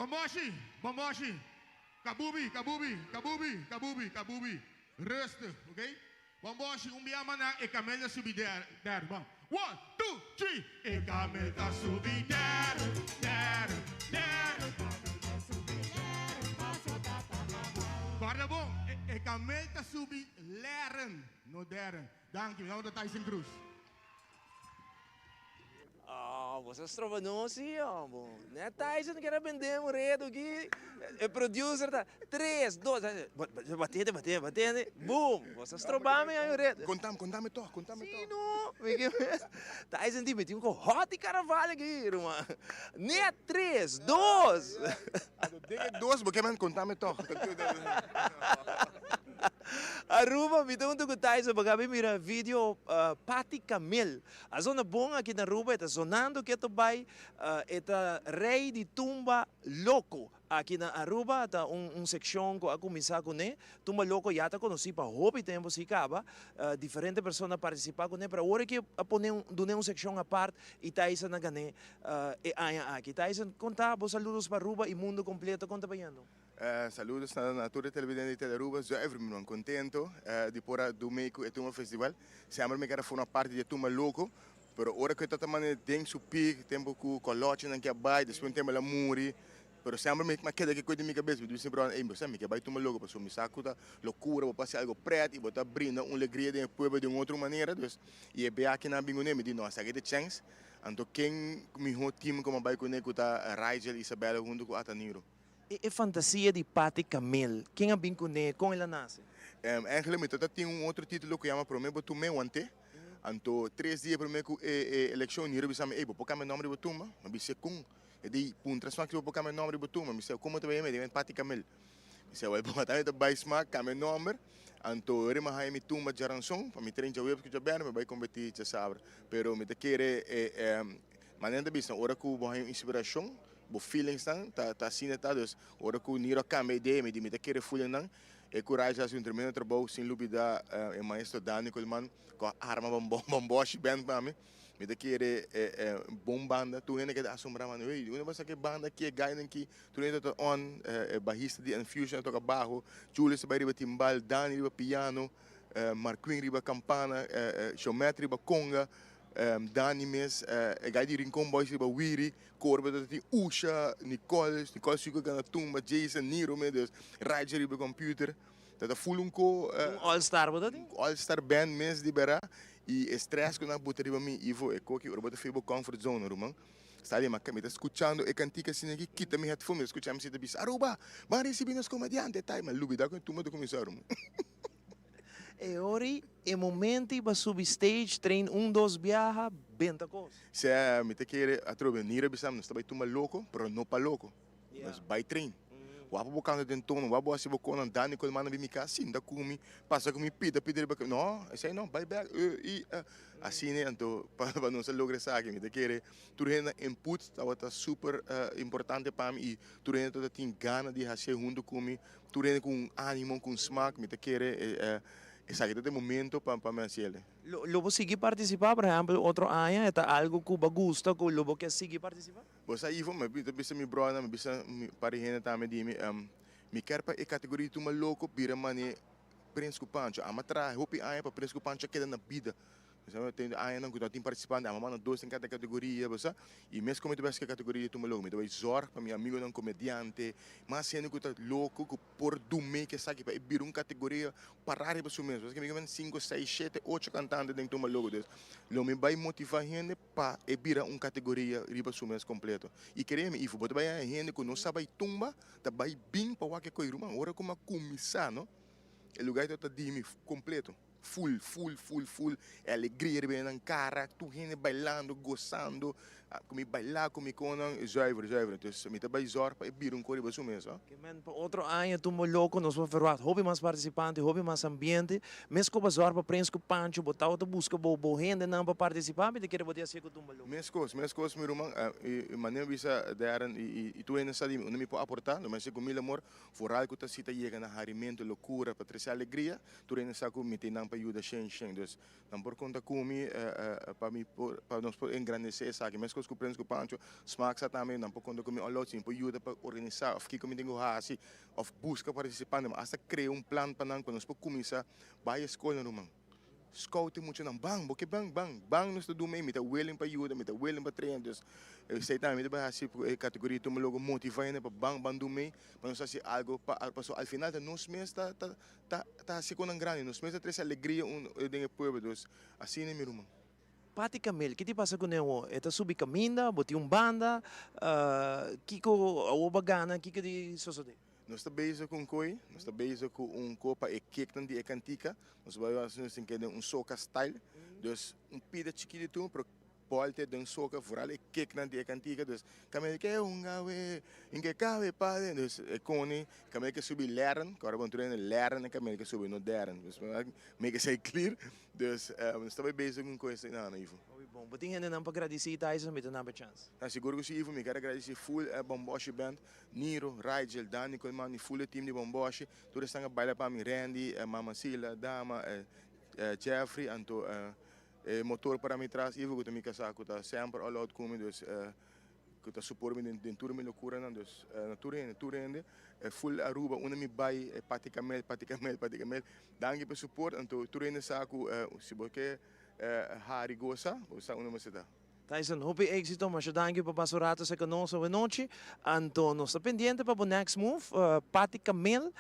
Bomboshi, bomboshi. Kabubi, kabubi, kabubi, kabubi, kabubi. Rustig, oké? Bomboshi, un bia maná e kamel ta subi der, der. Bon. One, two, three. E kamel ta subi der, der, der. Guarda bon, e, e kamel ta subi leren, no deren. Danki, mi nomber ta Tyson Cruz. Oh, bo sa stroba nos sí, hombo. Net Tyson kier a bende un redo aki. E producer ta, tres, dos, batete, batete, batete, boom. Bo sa stroba mi un redo. Contame, contame toch, contame toch. Sí, no. Mi ke Tyson di, mi tin un ko hot di carnaval aki, ruman. Net tres, dos. Den e dos, bo ke men contame toch. Aruba, mi ta hunto cu Tyson, bo gabi mira video Patty Camel. A zona bon aki na Aruba, e ta zonando keto bay, e ta rey di tumba loco aki na Aruba, ta un un seccion cu a cuminsa cune. Tumba loco ya ta conoci pa hopi tempo si caba, diferente persona a participa cune, pero awor aki a pone un dune un seccion apart y Tyson a gane e aña aki. Tyson, conta bo saludos pa Aruba y mundo completo, con ta bayendo? Saludos na tur e televidente di Telearuba. Zuiver mi man contento di por a do mee cu e Tumba Festival. Semper mi kier a forma parti di e Tumba Loco, pero ora cu e ta mane den su peak, tempo cu Colochonan ke a bay, despues un tempo el a muri, pero semper mi a keda cu e den mi cabes. Mi di mi brother, ey, bo sa mi ke bay Tumba Loco pasobra mi sa cu ta locura, bo por haci algo pret y bo ta brinda un legria den e pueblo di un otro manera. Dus, y e bia aki nan a bin cune, mi di no, esaki ta e chance. Anto ken miho team cu mi a bay cune cu ta Rigel Isabella hunto cu Ataniro. E fantasia di Patty Camel, ken a bin kuné, kon el a nase? Eigenlijk mi ta tin un otro titulo ku yama Promé bo tum'é want'é. Anto tres dia promé ku e elekshon Niro bisa mi, ey bo por kambia nòmber di bo tumba? Mi bis'é kon? E di puntra smak si bo por kambia nòmber di bo tumba. Mi bis'é komo ta bai? Mi di Patty Camel. Mi bis'é wèl bo ta bai smak kambia nòmber. Anto ora mi a haña mi tumba djaranson pa mi tren djaweps ku djabèrnè mi bai kombertí djasabra. Pero mi ta kere e manera ta bisa ora ku bo haña un inspirashon Bo feelingsnan ta ta asina ta, dus ora ku Niro a kambia idea mi di mi ta kere fulia nan, e kurashi a hasi un tremendo trabou sin lubida e maestro Dani Koolman ku a arma Bamboshi band pa mi, mi ta kere e bon banda, tur hende keda asombrá manda hey unda bo a saka e banda aki e guynan aki, tur hende ta on, e bahista di Enfusion a toka baho, Julius ta bai riba timbal, Dani riba piano, Marquin riba kampana, Shomet riba konga, Dani mes, e guy di Rincon Boys riba wiri, Corbe ta tin Usha, Nicole, Nicole sico a gana tumba, Jason, Niro mes, dus Rigel riba computer. Ta ta full un co. Un all star bo ta tin? Un all star band mes di bera y e stress cu nan a buta riba mi, Ivo, e coki ora bo ta fey bo comfort zone, ruman. Sta bien, ma mi ta scuchando e cantica asina aki, kita mi headphone, mi ta scucha mi si ta bisa, Aruba, ban ricibi nos comediante, tai, ma lubida cu e tumba ta cuminsa, ruman. E ori e momento i ba subi stage train un dos biaha benta kos. Sea mi ta kere atrobe Nira bisa mi nos ta bai tuma loko pero no pa loko nos bai train wak bo kanta den tono wak bo hasi bo konan Dani ku hermano bin mi kas sinta ku mi pasa ku mi pita pita riba no esei no bai bek e i a asina anto pa nos a logra esaki mi ta kere tur hende nan input tabata super importante pa mi i tur hende tabata tin gana di hasié hunto ku mi Tur hende ku un ánimo, ku un smak, mi ta kere esaki ta e momento pa pa mi hasi el. Lo bo sigui partisipá, por ehèmpel, otro aña? E ta algu ku bo a gusta, ku lo bo ke sigui partisipá? Bo sa Ivo, mi ta bisa mi bròdernan, mi bisa mi par di hende tambe di mi, mi ker pa e kategoria di Tuma Loko bira manera Prins ku Pancho. Amo a traha hopi aña pa Prins ku Pancho a keda na bida. Bo tin añanan ku no tin partisipante, amo manda dos den kada kategoria, bo sa. I mes ku mi ta bai haci kategoria di tumba loko, mi ta bai zòrg pa mi amigonan komediante, mas hende ku ta loko ku por dum'é ke esaki pa e bira un kategoria pará riba su mes. Pasobra mi ke sinku, seis, shete, ocho kantante den tumba loko. Dus lo mi bai motivá hende pa e bira un kategoria riba su mes kompleto. I kere mi, Ivo, bo ta bai haña hende ku no sa bai tumba, ta bai bin pa wak e koe. Ruman, ora ku mi a kuminsá, no, e lugá ei tabata di mi kompleto. Full, full, full, full. E alegria riba nan cara, tur hende bailando, gozando. Cu mi baila cu mi conan, zuiver, zuiver. Entonces mi ta bay zorg pa e bira un co riba su mes, ho. Ke men pa otro aña Tumbo Loco nos por verwacht hopi mas participante, hopi mas ambiente. Mes cu bo a zorg pa Prins cu Pancho, bo tawata busca bo bo hendenan pa participa, mi ta kere bo di hacié cu Tumbo Loco. Mescos, mescos mi ruman. Y manera mi bisa Darren y y tur hende sa di mi, unda mi por aporta, lo mi haci cu mil amor. Vooral cu ta si ta yega na harimento, locura, pa trece alegria. Tur hende sa ku mi tin nan. pa yuda shen shen. Dus nan por konta ku mi pa mi por pa nos por engrandesé esaki. Meskos ku Prins ku Pancho, Smaak sa tambe nan por konta ku mi all out si mi por yuda pa organisá òf kiko mi tin ku hasi òf buska partisipante, asta krea un plan pa nan ku nos por kuminsá bai e skolnan ruman. Scout e muchanan, ban, bo ke ban, ban, ban nos ta duna ei, mi ta willing pa yuda, mi ta willing pa train, dus esei tambe mi ta bai hasi ku e kategoria tuma logo motiva hende pa ban, ban duna ei, pa nos hasi algo pa pasobra al final ta nos mes ta ta ta ta hasi konan grandi, nos mes ta trese alegria un den e pueblo, dus asina mi ruman. Pati Camil, ki ti pasa ku Neo? E ta subi kaminda, bo tin un banda, kiko awor bo a gana, kiko di sosode? Nos ta bezig ku un koi, nos ta bezig ku un ko pa e keknan di e kantika. Nos bai hasi nos tin ke den un soka style. Dus un pida chikititu pero bolte den soka vooral e keknan di e kantika. Dus kaminda ke hunga we, in ke kawe pade. Dus e koni kaminda ke subi lèren, ku ora bo entra den lèren e kaminda ke subi no dèren. Dus make esei clear. Dus nos ta bai bezig ku un koi asina nan Ivo. Hopi bon. Bo tin hendenan pa gradisí Tyson mi ta naba e chans. Ta sigur ku si Ivo, mi ker a gradisí full e Bomboshi Band. Niro, Rigel, Dani Koeman y full e team di Bomboshi, tur esnan a baila pa mi, Randy, Mama Sila, Dama, Jeffrey, anto e motor para mi tras, Ivo cu ta mi casa cu ta semper all out cu mi, dus cu ta support mi den tur mi locuranan, dus na tur hende, tur hende, full Aruba unda mi bay e Pati Kamel, Pati Kamel, Pati Kamel, danki pa e support, anto tur hende sa cu si bo ke hari gosa, bo sa unda mester ta. Tyson, hopi éxito, masha danki pa pasa un rato cerca nos awe nochi. Anto nos ta pendiente pa bo next move, Pati Kamel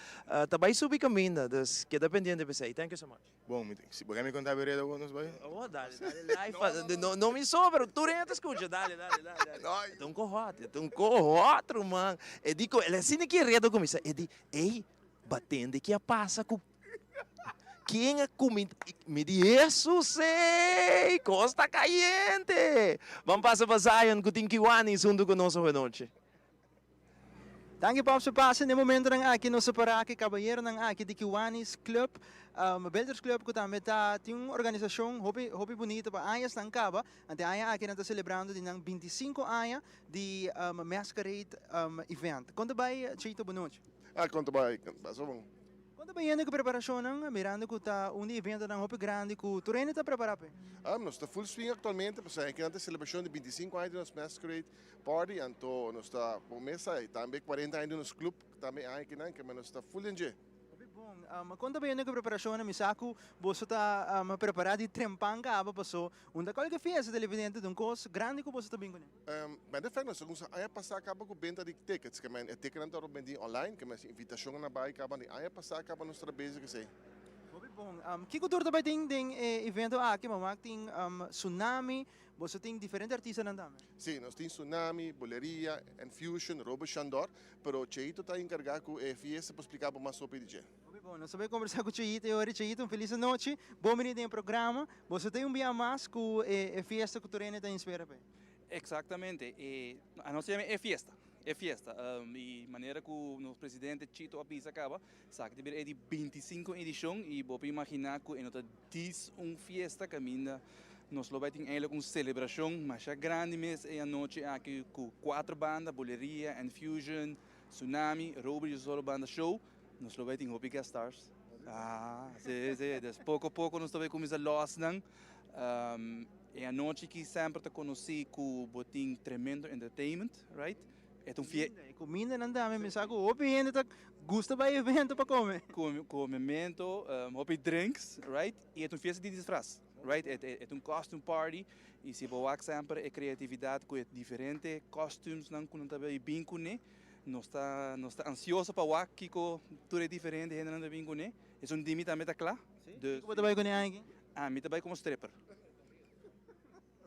ta bai subi caminda, dus keda pendiente pa esey. Thank you so much. Bon, mi si bo mi conta Bereda awor nos bai? Oh, dale, dale live pa, no, no mi so, pero tur hende ta scucha, dale, dale, dale, dale. E ta un cohot, e ta un cohot, ruman. E di, el asina ki e reto cuminsa, e di, ey, batende ki a pasa cu Ken a cuminda? Mi di Hesus ey! Cos ta cayente! Ban pasa pa Zion cu tin Kiwanis hunto cu nos awenochi. Danki Pops pa pasa den momentonan aki nos a para aki caballeronan aki di Kiwanis Club, Builders Club cu tambe ta tin un organisacion hopi hopi bunita pa añasnan caba, ante aña aki nan ta celebrando di nan 25 aña di Masquerade event. Con ta bay Chito bonochi? Ah con ta bay, basta bon. Kon ta bayendo ku preparashonnan, mirando ku ta un di eventonan hopi grandi ku tur hende ta prepará p'e? Nos ta full swing aktualmente pasobra aki ta e selebrashon di 25 aña di nos Masquerade Party, anto nos ta bo mes sa tambe 40 aña di nos club tambe e aña akinan, keme nos ta full den dje. Hopi bon. Kon ta bayendo ku preparashonnan? Mi sa ku boso ta prepará di trempan kaba paso unda kualke fiesta ta evidente ta un kos grandi ku boso ta bin kuné. Matter of fact, nos a cuminsa aña pasa caba cu benta di tickets, ke men e ticketnan ta worde bendi online, ke men si invitacionnan a bay caba di aña pasa caba nos ta bezig esey. Hopi bon. Kico tur ta bay tin den e evento aki? Bo wak tin Tsunami, boso tin diferente artistanan tambe. Si, nos tin Tsunami, Buleria, Enfusion, Robert Shandor, pero Cheito ta encarga cu e fiesta por splica bo mas hopi di dje. Hopi bon, nos ta bay conversa cu Cheito e ora. Cheito, un feliz anochi. Bon bini den e programa. Boso ta un bia mas cu e fiesta cu tur hende ta inspera p'e. Exactamente, e nos ta yama e fiesta, e fiesta. Y manera cu nos presidente Chito a bisa caba, esaki ta bira e di 25 edicion y bo por imagina cu e no ta dis un fiesta caminda nos lo bay tin eigenlijk un celebracion masha grandi mes e anochi aki cu cuatro banda, Buleria, Enfusion, Tsunami, Robert y su solo banda show. Nos lo bay tin hopi guest stars. Ah, si, si. Des poco poco nos ta bay cuminsa los nan. E anochi ki semper ta conoci cu bo tin tremendo entertainment, right? E ta un fie. E cuminda nan tambe, mi sa cu hopi hende ta gusta bay evento pa come. Comemento, hopi drinks, right? Y e ta un fiesta di disfraz, right? E ta un costume party y si bo wak semper e creatividad cu e diferente costumes nan cu nan ta bay bin cune. Nos ta nos ta ansioso pa wak kiko tur e diferente hendenan ta bin kuné. Esun di mi tambe ta kla. Sí? Kiko bo ta bai kuné aki? Ami ta bai komo stripper.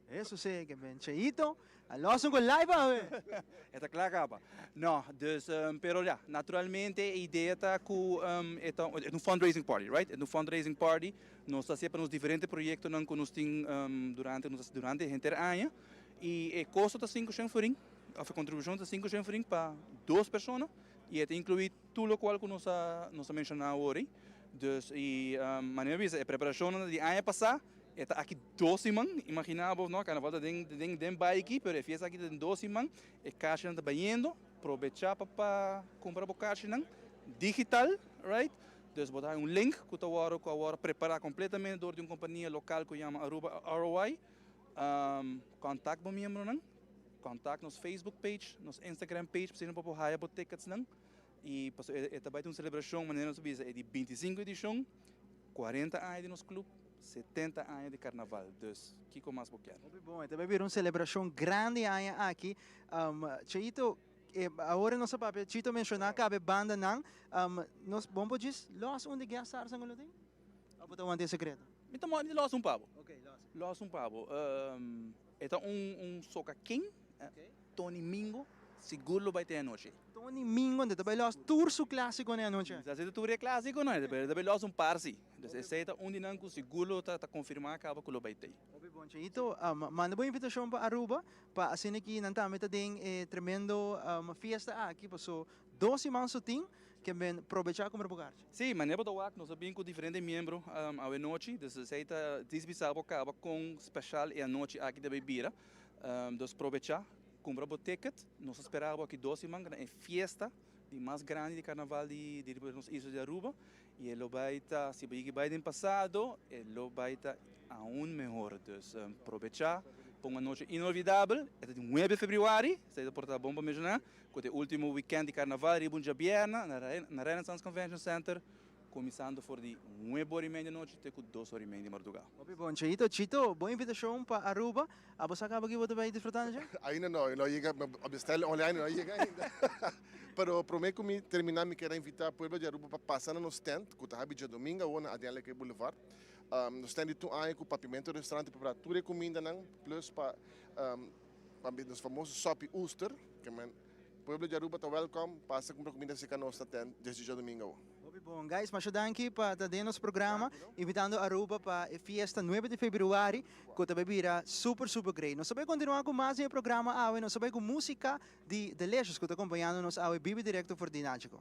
Eso sí ke ben. Cheito, a los un ku live awe. E ta kla kaba. No, dus, pero ya, naturalmente e idea ta ku e ta un fundraising party, right? E ta un fundraising party. Nos ta hasié pa nos diferente proyektonan ku nos tin durante nos durante henter aña. I e kosto ta sinku shen florin. Of e contribucion ta 500 florin pa dos persona y e ta inclui tur locual cu nos a nos a menciona awor ey. Dus y manera mi a bisa e preparacionnan di aña pasa e ta aki dos siman, imagina bo no carnaval ta den den den bai aki pero e fiesta aki ta den dos siman, e cachinan ta bayendo, probecha pa pa cumpra bo cachinan digital right. Dus bo ta haña un link ku ta wòrdu ku a wòrdu prepará kompletamente dor di un kompania lokal ku yama Aruba ROI. Kòntakt bo miembronan, kòntakt nos Facebook page, nos Instagram page pa asina bo por haya bo ticketsnan. I pasobra e ta bai ta un selebrashon manera nos a bisa e di bintisinko edishon, kuarenta aña di nos klup, setenta aña di karnaval. Dus kiko mas bo kier? Hopi bon, e ta bai bira un selebrashon grandi aña aki. Cheito, awor nos a papia, Chito a menshoná kabe bandanan. Nos bon por djis lòs un di guest stars nan ku lo tin? Òf bo ta wanta e sekreto? Mi ta mi ta lòs un pa bo. Oké, lòs. Lòs un pa bo. E ta un soca king, Tony Mingo, sigur lo bai te anochi. Tony Mingo ente ta bai lòs tur su klásikonan e anochi. Sa si ta tur e klásikonan, pero e ta bai lòs un par si. Dus esei ta un di nan ku sigur lo ta konfirmá kaba ku lo bai te. Hopi bon Cheito, manda bo invitashon pa Aruba pa asina ki nan tambe ta den e tremendo fiesta aki paso dos siman so tin Ke men probecha kumpra bo karchi. Sí, manera bo ta wak nos a bin ku diferente miembro awe nochi, dus esei ta dis bisa bo kaba kon special e anochi aki ta bay bira. Dus probecha, kumpra bo ticket, nos ta spera bo aki dos siman na e fiesta di mas grandi di karnaval di nos isla di Aruba y e lo bay ta, si bo yegi bay den pasado, e lo bay ta aun mehor. Dus probecha pa un anochi inolvidabel, e ta di nuebe februari, esei ta por ta bon pa menshoná. Ku ta e último wikènt di karnaval riba un djabièrna na Renaissance Convention Center, kuminsando for di nuebe ora i media di anochi te ku dos ora i media di mardugá. Hopi bon, Cheito. Chito, bon invitashon pa Aruba. Abo sa kaba ki bo ta bai disfrutando dje? Ainda no, no a yega, a bestel online no a yega ainda. Pero promé ku mi terminá mi kier a invitá pueblo di Aruba pa pasa na nos tent ku ta habi djadomingo awor na Adrian Leke Boulevard. Nos tent di tur aña ku Papimento Restaurant ta prepará tur e kumindanan plus pa Pabia nos famoso sopi oester, ke men pueblo di Aruba ta welcome, pasa cumpra cuminda cerca nos na tent desde djadomingo awo. Hopi bon. Guys, masha danki pa ta den nos programa, invitando Aruba pa e fiesta nuebe di februari, cu ta bay bira super super great. Nos ta bay continua cu mas den e programa awe, nos ta bay cu musica di Delicious cu ta acompañando nos awe bibi directo for di Nachico.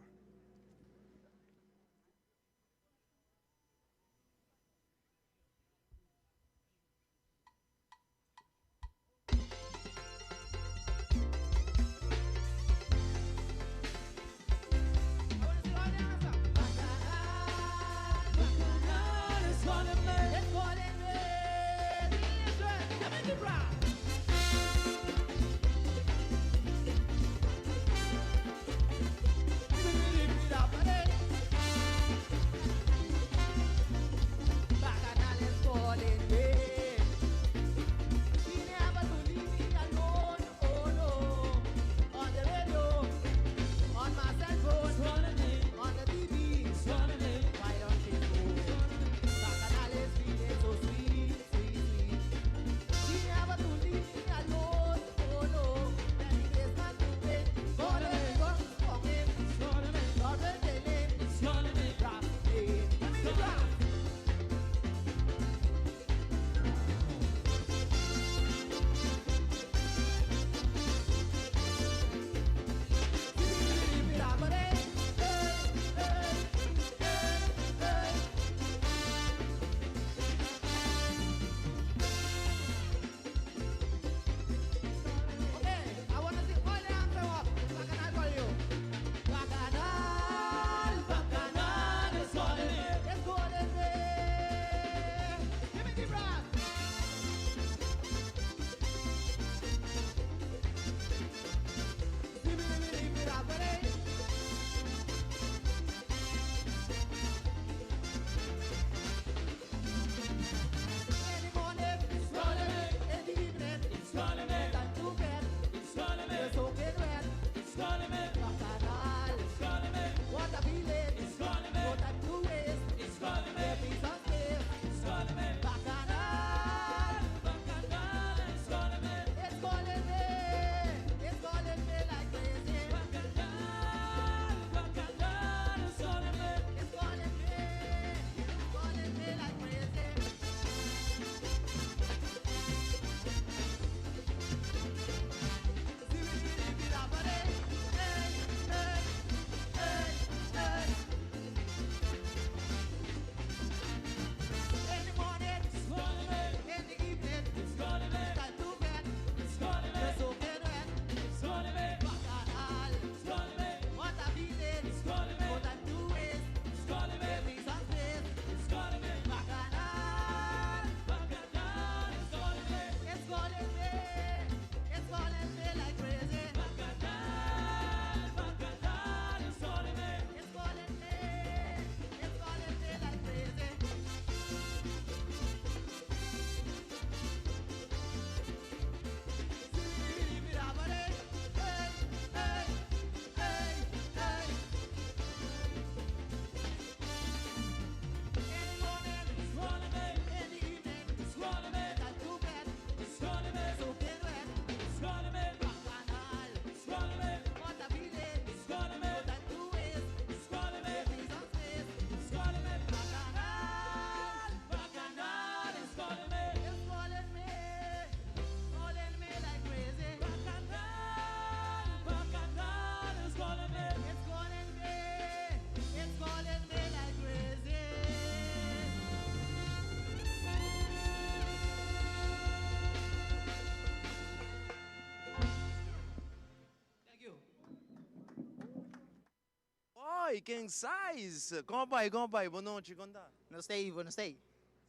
Ken Size! Kon a bai, kon a bai? Bon nochi, kon ta? Nos ta ei, bo nos ta ei.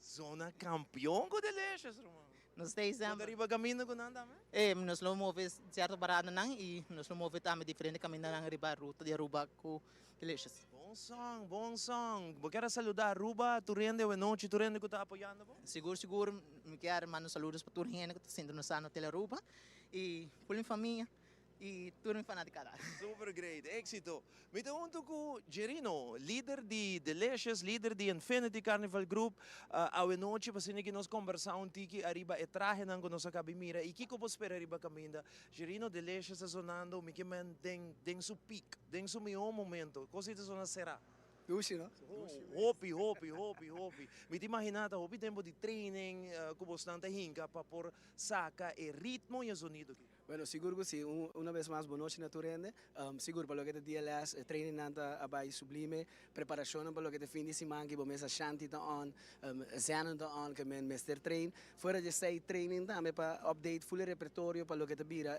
Zona kampion ku Delicious, ruman. Nos ta ei semper. Bo ta riba kaminda ku nan tambe? E, nos lo move sierto paradanan i nos lo move tambe diferente kamindanan riba ruta di Aruba ku Delicious. Bon song, bon song. Bo kier a saluda Aruba, tur hende awenochi, tur hende ku ta apoyando bo? Sigur, sigur. Mi kier manda un saludos pa tur hende ku ta sinti nos na Hotel Aruba i full mi famia. Y tur mi fanaticada. Super great, exito. Mi ta hunto cu Jerino, lider di Delicious, lider di Infinity Carnival Group. Awe nochi pa asina ki nos combersa un tiki ariba e trahenan cu nos a cabi mira y kico bo spera riba caminda. Jerino, Delicious ta sonando mi ke men den den su peak, den su mihor momento. Cos ei ta sona sera. Dushi no? Hopi, hopi, hopi, hopi. Mi ta imagina ta hopi tempo di training cu bosnan ta hinca pa por saca e ritmo y e zonido aki. Bueno, sigur ku si. Una bes mas bon nochi na tur hende. Sigur pa loke ta DLS, e trainingnan ta a bai sublime. Preparashonnan pa loke ta fin di siman ki bo mes Ashanti ta on, Zenon ta on, ke men mester train. Fuera di esei training tambe pa update full e repertorio pa loke ta bira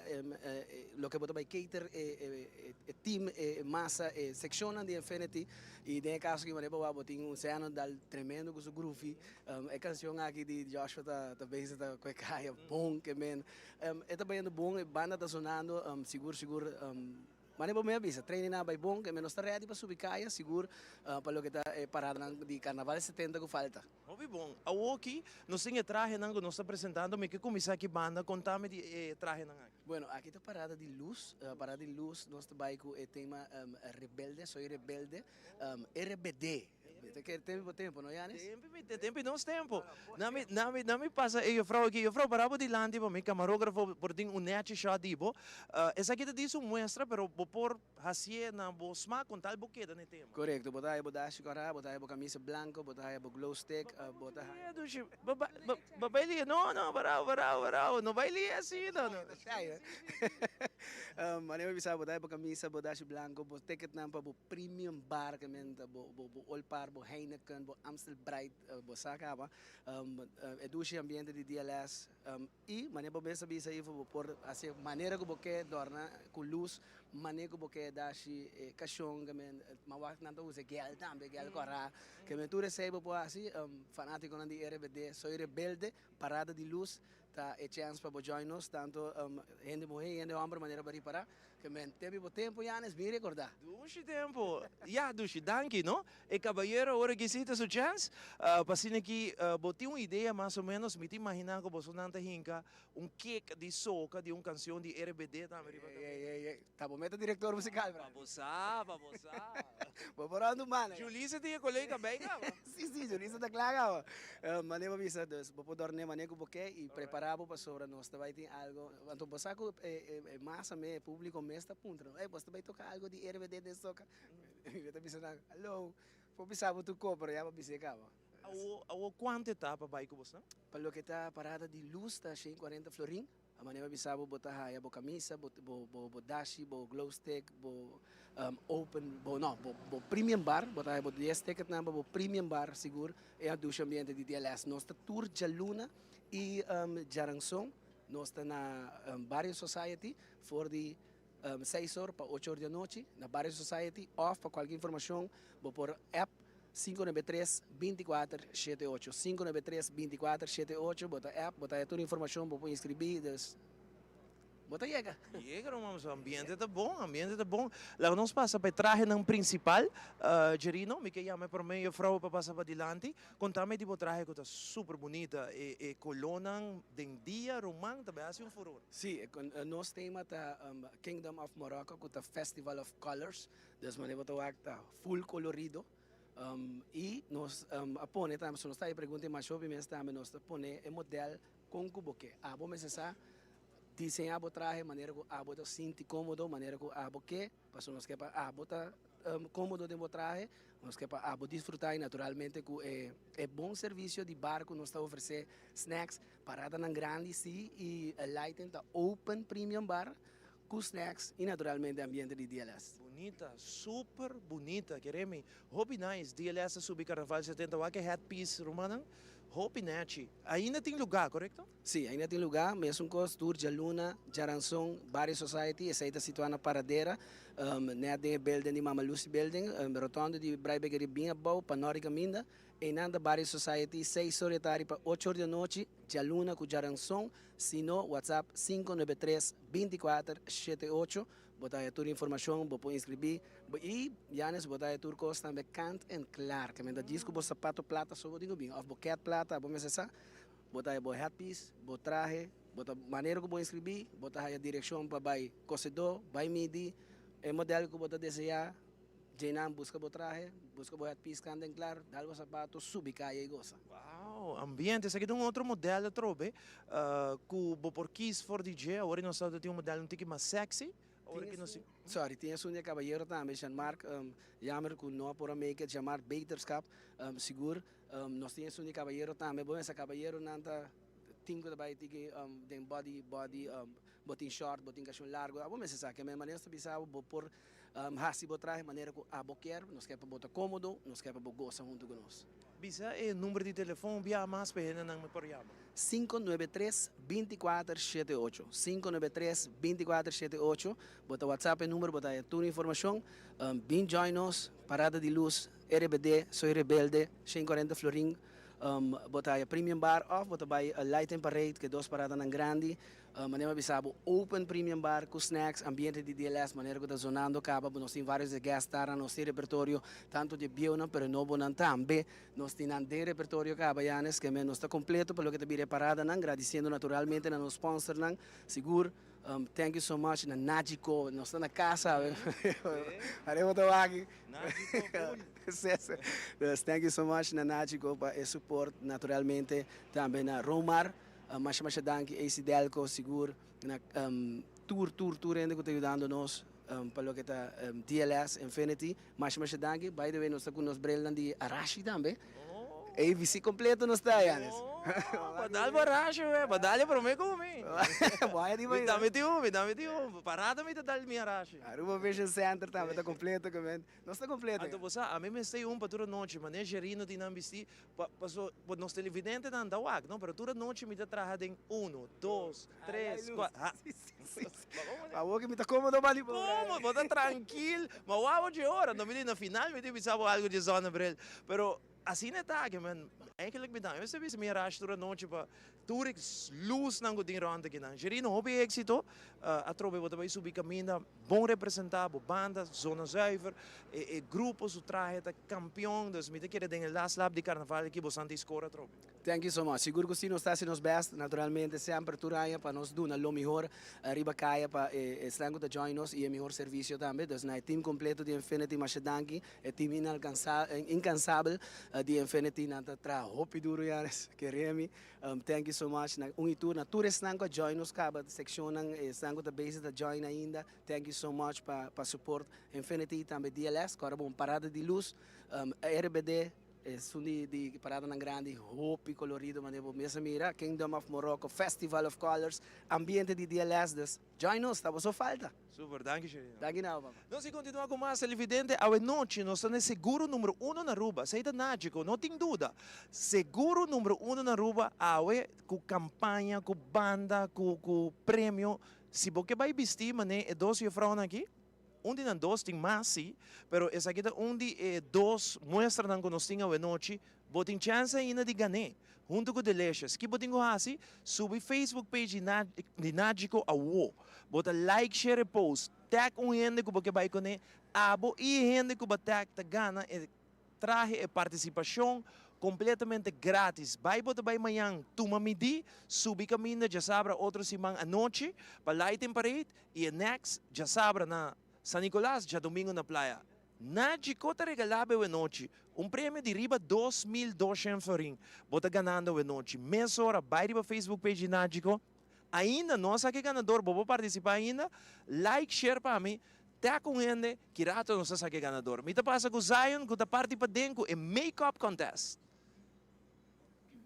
loke bo ta bai cater e team, e masa, e sekshonnan di Infinity. I den e kaso aki manera bo wak bo tin un Zenon dal tremendo ku su groovy. E kanshon aki di Joshua ta bezig ta kue kaya bon ke men. E ta bayendo bon, e banda ta sonando, sigur sigur manera bo mi a bisa, training nan a bay bon, nos ta ready pa subi kaya sigur pa loke ta e paradanan di Carnaval 70 ku falta. Hopi bon. Awoki nos tin e trahenan ku nos ta presentando, mi ke kuminsá ki banda, konta mi di e trahenan aki. Bueno, aki ta parada di lus, parada di lus nos ta bay ku e tema Rebelde, soy rebelde, RBD. Ta kere tempo bo tempo, no Yanis? Tempo mi tempo nos tempo. Nami nami nami pasa e juffrouw aki. Juffrouw para bo dilanti pa mi camarógrafo por tin un nechi shot di bo. Esaki ta dies un muestra pero bo por hacié na bo smaak con tal bo keda na e tema. Correcto, bo ta haya bo dashi cora, bo ta haya bo camisa blanco, bo ta haya bo glow stick, bo ta haya. Dushi, ba ba ba bai lie, no no para bo para bo para bo, no bai lie asina no. Manera mi bisa bo ta haya bo camisa, bo dashi blanco, bo ticketnan pa bo Premium bar ke men ta bo bo Olpar, bo Heineken, bo Amstel Bright bo sa kaba. E dushi ambiente di DLS i manera bo mes a bisa Ivo bo por hasi manera ku bo ke dòrna ku lus, manera ku bo ke dashi e kashon ke men ma wak nan ta usa gel tambe, gel kòrá ke men tur esei bo por hasi. Fanatikonan di RBD Soy Rebelde, parada di lus Ta e chèns pa bo join nos, tanto hende muhé i hende hòmber manera bo a ripará. Ke men te bo tempu, Yanis, bin rekordá. Dushi tempu. Ya, Dushi, danki, no? E kabayero awor aki sí ta su chèns. Pa asina ki bo tin un idea mas o ménos, mi ta imaginá ku bosonan ta hinka un kick di soka di un kansion di RBD tambe riba kaminda. Ey, ey, ey, ta bo meta direktor musikal, brother. Pa bo sa, pa bo sa. Bo por anda un banda. Julissa tin e kolega bay kaba. Si, si, Julissa ta kla kaba. Mane bo bisa, dus bo por dorne mane ku bo ke i prepara bo pasobra nos ta bay tin algo. Anto bo sa ku e masa mes, e publico mes ta puntra nos, ey bo ta bay toka algo di RBD den soca? Mi ta bisa nan, alo, por bisa bo tur ko, pero ya bo bis'e kaba. Awo, awo kuantu e ta pa bay ku bosnan? Pa loke ta parada di lus ta 140 florin. A manera bisa bo bo ta haya bo camisa, bo bo bo dashi, bo glow stick, bo open, bo no, bo bo premium bar, bo ta haya bo dies ticketnan pa bo premium bar sigur e a dushi ambiente di DLS. Nos ta tur djaluna y djaranson nos ta na Barrio Society for di seis or pa ocho or di anochi na Barrio Society of pa cualkier informacion bo por app 593 24 78 593 24 78 bo ta app bo ta haya tur informacion bo por inscribi dus bo ta yega. Yega ruman pasobra ambiente ta bon ambiente ta bon laga nos pasa pa e trahenan principal Jerino mi ke yama e prome juffrouw pa pasa padilanti contame di bo trahe cu ta super bunita e e colornan den dia ruman ta bay haci un furor. Si nos tema ta Kingdom of Morocco cu ta Festival of Colors Dus manera bo ta wak ta full colorido y nos a pone tambe so nos ta haci pregunta y mas hopi mes tambe nos ta pone e model con cu bo ke. Abo mester sa diseña bo trahe manera cu abo ta sinti comodo, manera cu abo ke, pasobra nos ke pa abo ta comodo den bo trahe, nos ke pa abo disfruta y naturalmente cu e bon servicio di bar cu nos ta ofrece snacks, paradanan grandi si y lighting ta open premium bar. Cu snacks y naturalmente ambiente di DLS. Bunita, super bunita, kere mi. Hopi nice, DLS a subi Carnaval 70, wak e headpiece rumannan? Hopi nechi. Ainda tin lugá, korekto? Sí, ainda tin lugá. Mesun kos tur djaluna, djaranson, Barrio Society, esei ta situá na Paradera, nèt den e building di Mama Lucy Building, rotonde di Brai Bakery bin abou pa nòrt di kaminda. Einan ta Barrio Society, seis or di tardi pa ocho or di anochi, djaluna ku djaranson. Si no, WhatsApp 593 24 78. Bo ta haya tur informashon, bo por inskribí. I Janes, bo ta haya tur kos tambe kant en klar. Ke men ta djis ku bo sapato plata so bo tin ku bin, òf bo kèt plata, bo mester sa. Bo ta haya bo headpiece, bo trahe, bo ta manera ku bo inskribí, bo ta haya direkshon pa bai kosedó, bai midi e modèl ku bo ta deseá. Djeinan buska bo trahe, buska bo headpiece kant en klar, dal bo sapato, subi kaya i gosa. Wow, ambiente. Esaki ta un otro modèl atrobe ku bo por kis for di dje. Awor nos ta tin un modèl un tiki mas sexy. Awor ki nos. Sorry, tin esun di e kabayero tambe, Jean Marc. Jammer ku no a por a make it, Jean Marc beterskap, sigur. Nos tin esun di kabayero tambe. Bo mester kabayeronan ta tin ku ta bai tiki den body body, bo tin short, bo tin kashon largo. Abo mester sa ke men manera nos ta bisa bo, bo por hasi bo trahe manera ku abo kier. Nos kier pa bo ta komodo, nos kier pa bo gosa huntu ku nos. Bisa e number di telefon bia mas pa e hendenan mi por yama. 593 24 78, 593 24 78. Bo ta WhatsApp e number, bo ta haya tur informashon. Bin join nos, Parada di Luz, RBD, Soy Rebelde, 140 florin. Bo ta haya Premium Bar of bo ta bai Light and Parade, ke dos paradanan grandi. Manera mi a bisa bo, open Premium Bar ku snacks, ambiente di DLS manera ku ta zonando kaba. Nos tin varios di guest starnan, nos tin repertorio tantu di e bieunan pero e nobonan tambe. Nos tin nan den repertorio kaba, Janes, ke men nos ta kompleto pa loke ta bira e paradanan, gradisiendo naturalmente na nos sponsornan, sigur. Thank you so much na Nagico, nos ta na casa awe. Are bo ta wak aki. Dus thank you so much na Nagico pa e support, naturalmente tambe na Romar, masha masha danki AC Delco sigur, na tur tur tur hende cu ta yudando nos pa loke ta DLS Infinity, masha masha danki. By the way nos ta cu nos brilnan di Arashi tambe. ABC completo nos ta, Janes. Pa dal bo Arashi we, pa dal e prome cu mi. Mi tambe tin un, mi tambe tin un. Pa rato mi ta dal mi Arashi. Aruba Vision Center tambe ta completo, ke men. Nos ta completo. Anto bo sa, ami mester un pa tur anochi, manera Jerino tin nan bisti, pa, paso, bo nos televidentenan ta wak, no? Pero tur anochi mi ta traha den uno, dos, tres, kua, ha. Awor ke mi ta komodo bali bo. Komo, bo ta trankil. Ma wou dje ora, no mi di na final mi tin bisa bo algo dje zonnebril. Pero asina e ta ke men, eigenlijk mi ta, mi mester bisa mi a rash tur anochi pa tur e lusnan ku tin rònt akinan. Sherino, hopi éksito. Atrobe bo ta bai subi kaminda bon representá bo banda, Zona Zuiver. E grupo su trahe ta kampion, dus mi ta kere den e last lap di karnaval aki bo san ta skor atrobe. Thank you so much. Sigur cu si nos ta haci nos best, naturalmente semper tur aña pa nos duna lo mihor riba caya pa e esnan cu ta join nos y e mihor servicio tambe. Dus na e team completo di Infinity masha danki. E team incansabel di Infinity nan ta traha hopi duro Yanes, kere mi. Thank you so much na un y tur, na tur esnan cu a join nos caba, seccionnan, esnan cu ta bezig ta join ainda. Thank you so much pa support Infinity y tambe DLS cu ora bo un parada di luz, RBD. Esun di di paradanan grandi, hopi colorido manera bo mes a mira, Kingdom of Morocco, Festival of Colors, ambiente di DLS, dus join nos, ta boso falta. Super, danki Sherino. Danki na bo papa. Nos si continua cu mas televidente, awe nochi nos ta na e seguro numero uno na Aruba, esey ta Nagico, no tin duda, seguro numero uno na Aruba awe cu campaña, cu banda, cu cu premio, si bo ke bay bisti mane e dos juffrouwnan aki, Un di nan dos tin mas si, pero esaki ta un di e dos muestranan ku nos tin awenochi. Bo tin chèns ainda di gan'é huntu ku Delicious. Ki bo tin ku hasi? Subi Facebook page di Nagico awo. Bo ta like, share e post, tag un hende ku bo ke bai kuné. Abo i e hende ku bo tag ta gana e trahe, e partisipashon kompletamente gratis. Bai bo ta bai mañan tuma midí, subi kaminda djasabra otro siman anochi pa Lighting Parade. I e next djasabra na San Nicolas, djadomingo na Playa. Nagico ta regalá bo awenochi un premio di riba 2200 florin. Bo ta ganando awenochi. Mesora bai riba Facebook page di Nagico. Ainda no a sa ke ganador, bo por partisipá ainda. Like, share pa mi, tag un hende, ki rato nos ta sa ke ganador. Mi ta pasa ku Zion ku ta parti paden ku e make up contest.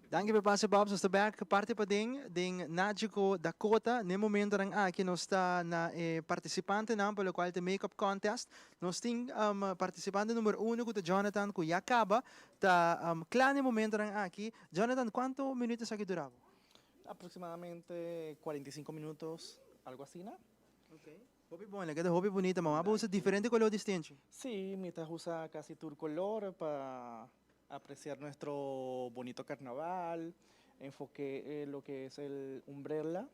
Danki pa e pase Babs, nos ta bek parti paden den Nagico Dakota. Na e momentonan aki nos ta na e participantenan pa locual ta e make up contest. Nos tin participante number uno cu ta Jonathan cu ya caba ta cla na e momentonan aki. Jonathan, cuanto minuut esaki dura bo? Aproximadamente 45 minutos, algo asina. Hopi bon, el a keda hopi bunita. Mama bo usa diferente color di stenchi? Sí, mi ta usa casi tur color pa apreciar nuestro bonito carnaval, enfoque lo que es el umbrella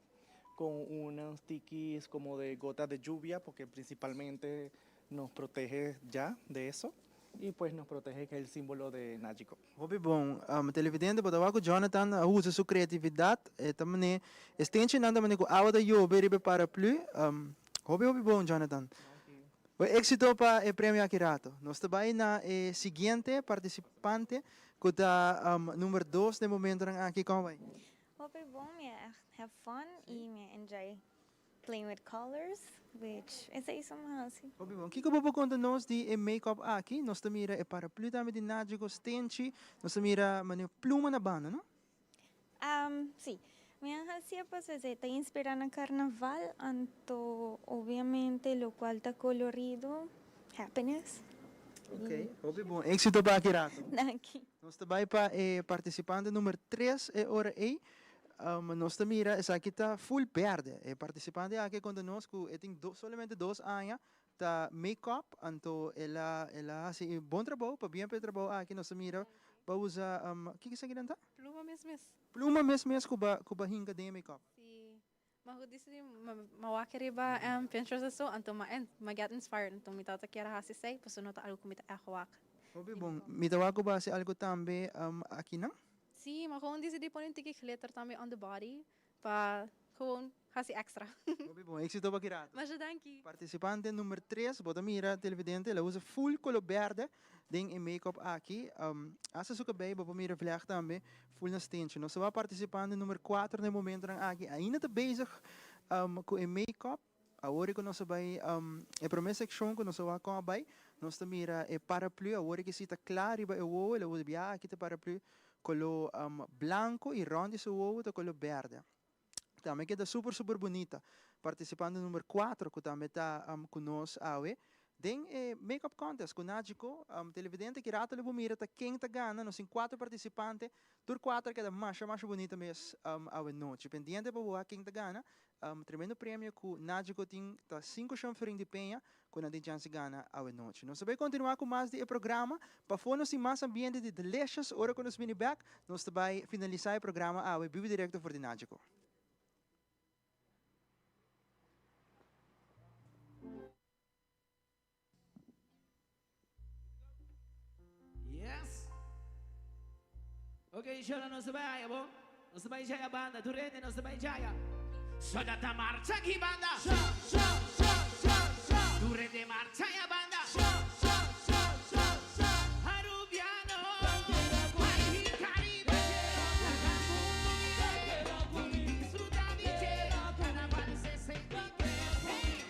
con unos tikis como de gotas de lluvia porque principalmente nos protege ya de eso y pues nos protege que es el símbolo de Nagico. Hopi bon. Televidente bo ta wak ku Jonathan a usa su creatividad, e ta mane e stenchinan ta mane ku awa ta yobe riba e paraplu. Hopi hopi bon Jonathan. Bo éxito pa e premio aki rato. Nos ta bai na e siguiente participante cu ta number dos den momentonan aki. Con bai? Hopi bon, mi a echt have fun y mi a enjoy playing with colors, which esey so mi haci. Hopi bon. Kico bo por conta nos di e make-up aki? Nos ta mira e paraplu tambe di Nagico Stenchi. Nos ta mira manera pluma na banda, no? Sí. Mi a hacié pasobra esei ta inspirá na carnaval, anto obviamente locual ta colorido, happiness. Ok, hopi bon. Éxito pa aki rato. Danki. Nos ta bai pa e participante number tres e ora ei. Nos ta mira esaki ta full berde. E participante aki a conta nos cu e tin solamente dos aña ta make up, anto el a el a haci e bon trabou, pabia pa e trabou aki nos ta mira pa usa, kiko esaki nan ta? Pluma mes mes. Pluma mes mes ku ba ku ba hinka den e make up. Si. Ma ku disidi ma wak riba Pinterest aso anto ma ma get inspired anto mi tabata kier a hasi esei pasobra no ta algu ku mi ta ègt wak. Hopi bon. Mi ta wak ku bo hasi algu tambe akinan? Si, ma gewoon disidi pone un tiki glitter tambe on the body pa gewoon hasi extra. Hopi bon. Éxito pa ki rato. Masha danki. Participante number tres, bo ta mira televidente, el a usa full color berde den e make-up aki. Hasta su cabey bo por mira vleg tambe full na stenchi. Nos ta wak participante number cuatro na e momentonan aki ainda ta bezig cu e make-up. Awor cu nos a bay e prome seccion cu nos a wak con a bay, nos ta mira e paraplu awor cu si ta cla riba e wowo, el a usa bia aki ta paraplu color blanco y rond di su wowo ta color berde. Tambe keda super super bunita. Participante number cuatro cu tambe ta cu nos awe den e make up contest cu Nagico. Televidente ki rato lo bo mira ta ken ta gana. Nos tin cuatro participante. Tur cuatro a keda masha masha bunita mes awe nochi. Pendiente pa bo wak ken ta gana. Tremendo premio cu Nagico tin ta cinco shon florin di peña cu nan tin chance gana awe nochi. Nos ta bay continua cu mas di e programa. Pafo nos tin mas ambiente di Delicious. Ora cu nos bini bek, nos ta bay finalisa e programa awe bibo directo for di Nagico. Yes. Ok, shola nos ta bai aya bo. Nos ta bai jaya banda. Tur hende nos ta bai jaya. Soda ta marcha ki banda. Sha, sha, sha, sha, sha. Tur hende marcha ya banda. Sha, sha, sha, sha, sha. Arubiano. Ay, Caribe. Laga mundo mire. Y disfruta di dje. Carnaval 63. Hey.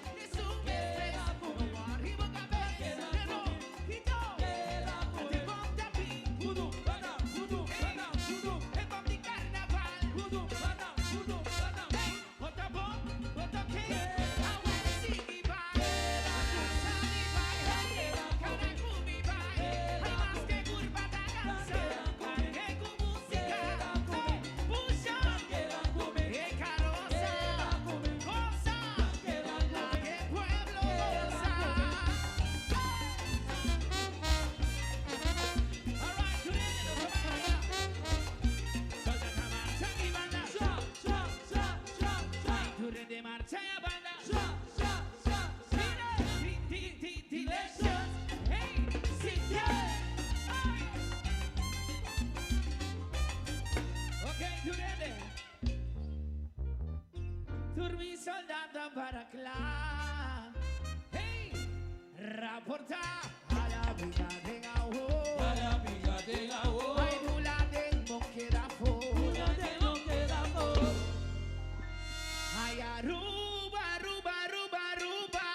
Tur mi soldadnan para kla. Hey! Raportá. Hala biga den awo. Hala biga den awo. Ay bula den bo keda fo. Bula den bo keda fo. Ay Aruba, Aruba, Aruba, Aruba.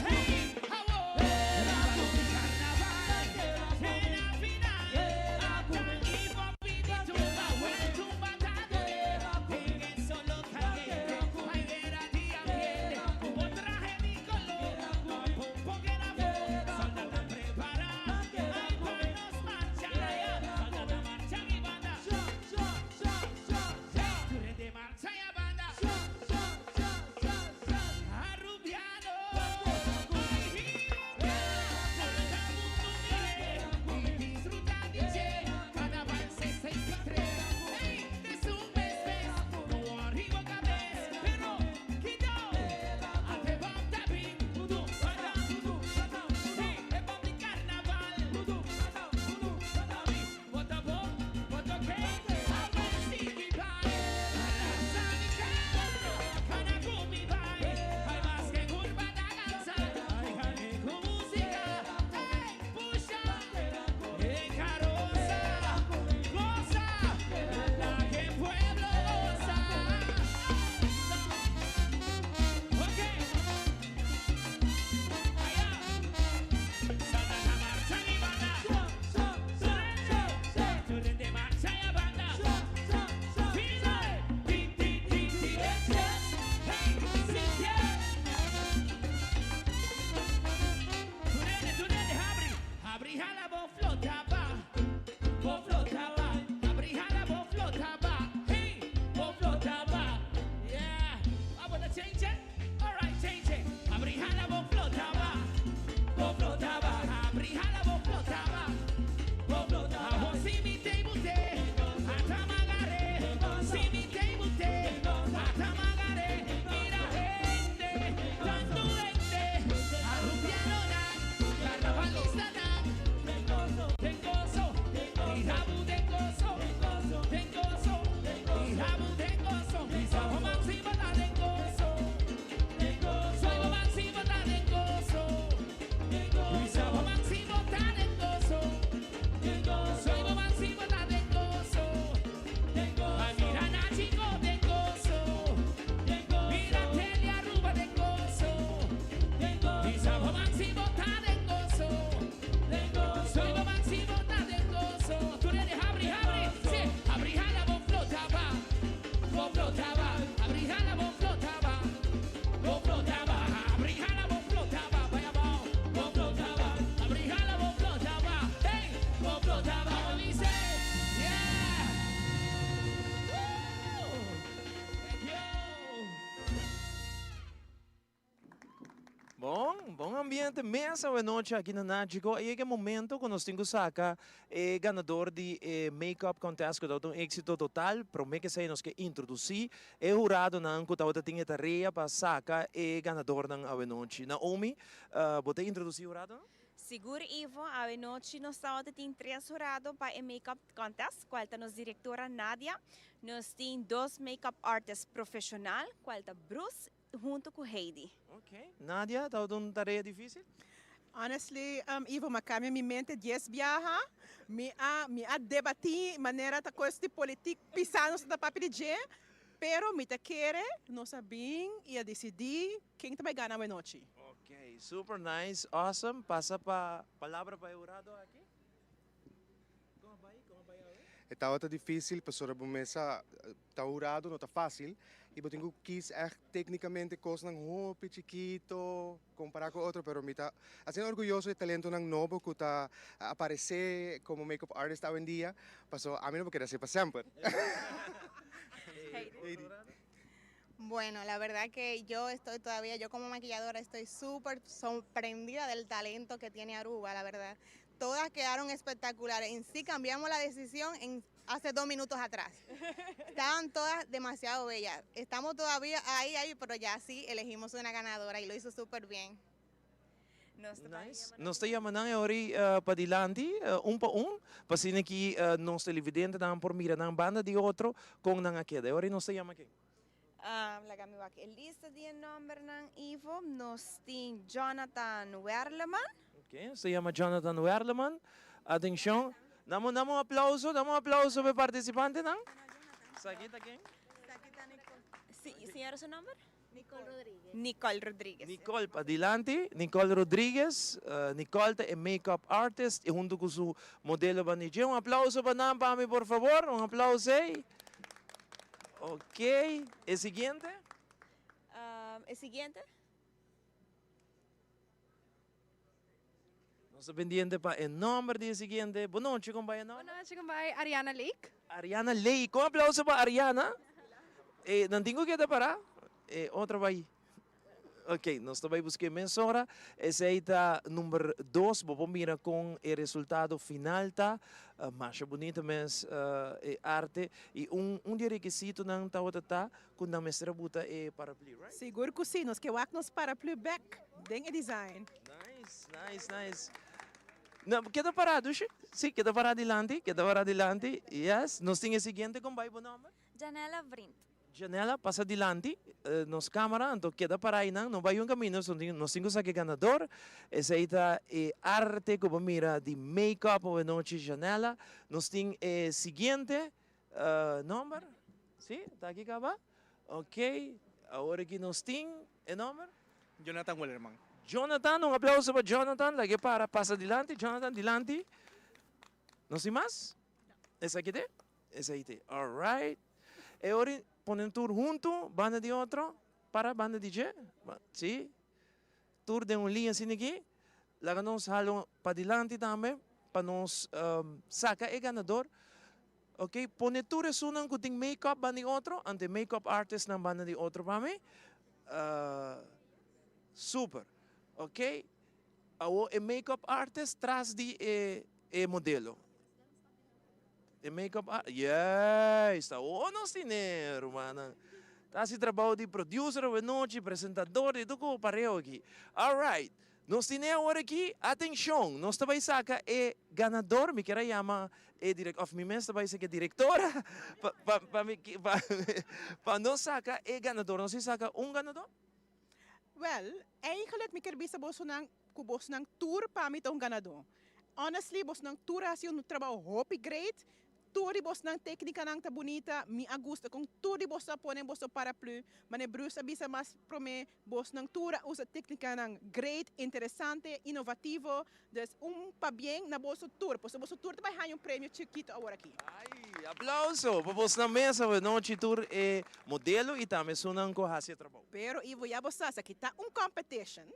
Hey! Awo. Riba nos carnaval. Te na final. Ata y bo pidi tur awe. ambiente mes awe nochi aki na Nagico. A yega e momento cu nos tin cu saca e ganador di e make-up contest cu tabata un exito total. Prome cu esey nos ke introduci e huradonan cu tabata tin e tarea pa saca e ganadornan awe nochi. Naomi, bo ta introduci huradonan? Sigur Ivo, awe nochi nos tabata tin tres hurado pa e make-up contest, cual ta nos directora Nadia. Nos tin dos make-up artist profesional, cual ta Bruce hunto cu Heidi. Ok. Nadia, tabata un tarea dificil? Honestly, Ivo, m'a cambia mi mente dies biaha. Mi a mi a debati manera ta cos di politic pisa nos ta papia di dje, pero mi ta kere nos a bin y a dicidi ken ta bay gana awenochi. Ok, super nice, awesome. Pasa pa palabra pa e hurado aki. E tabata difícil pasobra bo mes sa ta hurado no ta fácil y bo tin cu kies echt técnicamente cosnan hopi chikito compara cu otro pero mi ta asina orguyoso di talentonan nobo cu ta aparece como make-up artist awendia paso ami no por keda así pa semper. Bueno, la verdad que yo estoy todavía, yo como maquilladora estoy súper sorprendida del talento que tiene Aruba, la verdad. Todas quedaron espectaculares. En sí cambiamos la decisión en, hace dos minutos atrás. Estaban todas demasiado bellas. Estamos todavía ahí, ahí, pero ya sí elegimos una ganadora y lo hizo súper bien. Nice. Nos ta yama nan e ora padilanti, un pa un, pa asina ki nos televidentenan por mira nan banda di otro kon nan a keda. E ora nos ta yama ken? Laga mi wak e lista di e nombernan, Ivo. Nos tin Jonathan Werleman. Ok, nos ta yama Jonathan Werleman. Atencion. Dame, dame un aplauso, dame un aplauso pa e participantenan. Esaki ta ken? Si, señora su nomber? Nicole Rodriguez. Nicole Rodriguez. Nicole padilanti, Nicole Rodriguez. Nicole ta e make-up artist y hunto cu su modelo bandidje. Un aplauso pa nan pa mi por favor. Un aplauso ey. Ok, e siguiente. E siguiente. Nos ta pendiente pa e nomber di e siguiente. Bo nochi con bai e nomber? Bo nochi con bai Ariana Lake. Ariana Lake. Un aplauso pa Ariana. E nan tin cu keda para. E otro bai. Ok, nos ta bai busca e mesora. Esey ta number dos. Bo por mira con e resultado final ta. Masha bunita mes e arte. Y un un di e requisitonan tabata ta cu nan mester a buta e paraplu, right? Sigur cu si, nos ke wak nos paraplu bek den e design. Nice, nice, nice. No, keda pará, dushi. Si, keda pará dilanti, keda pará dilanti. Yes, nos tin e siguiente con bai bo nomber? Janella Vriend. Janella, pasa dilanti nos camara, anto keda pará einan, no bai un camino, nos tin cu sa ke ganador. Esey ta e arte cu bo mira di make-up awenochi, Janella. Nos tin e siguiente. Nomber? Si, ta aki kaba? Ok, awor aki nos tin e nomber? Jonathan Wellerman. Jonathan, un aplauso pa Jonathan, laga e para pasa dilanti, Jonathan dilanti. Nos tin mas? Esaki te? Esaki te, alright. E ora pone tur hunto, banda di otro, para banda di dje, si. Tur den un liña asina aki, laga nos hala padilanti tambe pa nos saca e ganador. Ok, pone tur esunnan cu tin make-up banda di otro, ante make-up artistnan banda di otro pa mi. Super. Ok, awo e make-up artist tras di e e modelo. E make-up artist, juist, awo nos tine rumannan. Ta haci trabao di producer awenochi, presentador, di tur cu pareu aki. Alright, nos tine awor aki, atencion, nos ta bay saca e ganador, mi kier a yama e direc, of mi mes ta bay saca e directora, pa, pa, pa mi, pa, pa nos saca e ganador. Nos tin saca un ganador? Wel, eigenlijk mi kier bisa bosonan cu bosnan tur pa mi ta un ganador. Honestly, bosnan tur a haci un trabao hopi great. Tur di bosnan tecnicanan ta bunita, mi a gusta con tur di boso a pone boso paraplu. Mane Bruce a bisa mas prome, bosnan tur a usa tecnicanan great, interesante, innovativo. Dus un pabien na boso tur, pasobra boso tur ta bay haña un premio chikito awor aki. Ay, aplauso pa bosnan mes awenochi tur e modelo y tambe esunnan cu a haci e trabou. Pero Ivo ya bo sa, esaki ta un competition.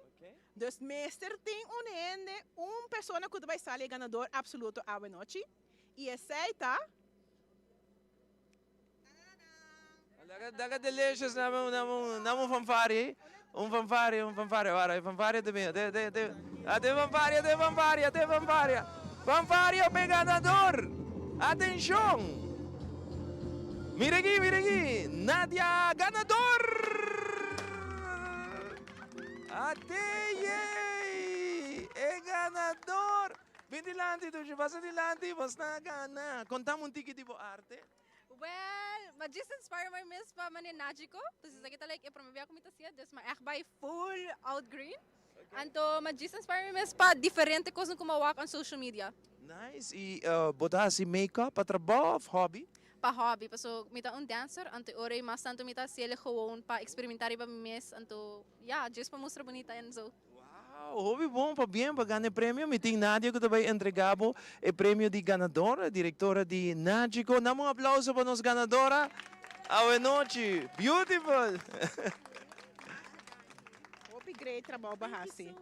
Dus mester tin un hende, un persona cu ta bay sali e ganador absoluto awenochi. Y esey ta. Daga delicious, dame un, dame un, dame un fanfare. Un fanfaria, un fanfaria, wara, e fanfaria ta bin, te, te, te, ate fanfaria, te fanfaria, te fanfaria, fanfaria p'e ganador! Atencion! Mira aki, mira aki, Nadia ganador! Ate yey! E ganador! Bin dilanti, Tushi, pasa dilanti, bosnan a gana. Contame un tiki di bo arte. Well, ma just inspire my mes pa mane Najiko. Dus esaki ta like e prome bia ku mi ta hasié, dus ma echt bai full out green. Anto ma just inspire mi mes pa diferente kosnan ku mi a wak on social media. Nice, i bo ta hasi makeup pa trabou of hobby? Pa hobby, paso mi ta un dancer, anto e ora ei mas tantu mi ta hasiel gewoon pa experimenta riba mi mes, anto ya, just pa mustra bunita en zo. Wow, hopi bon, pabien pa gana e premio. Mi tin Nadia cu ta bay entrega bo e premio di ganadora, directora di Nagico. Dame un aplauso pa nos ganadora awe nochi. Beautiful! Hopi great trabou bo haci.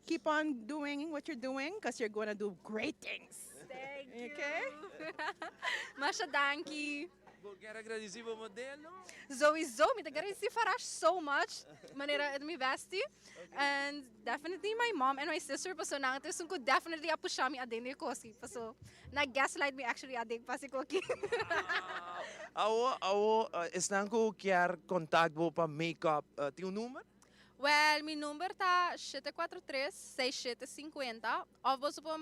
Keep on doing what you're doing, cause you're gonna do great things. Thank you. Okay? Masha danki. Bo kier a gradici bo modelo? Sowieso, mi ta gradici Farash so much, manera e ta mi bestie. And definitely my mom and my sister paso nan ta esun cu definitely a pusha mi aden den e cosi paso nan gaslight mi actually aden pa haci coki. Awo, awo esnan cu kier contact bo pa makeup tin un number? Well, mi number ta 743 6750 of boso por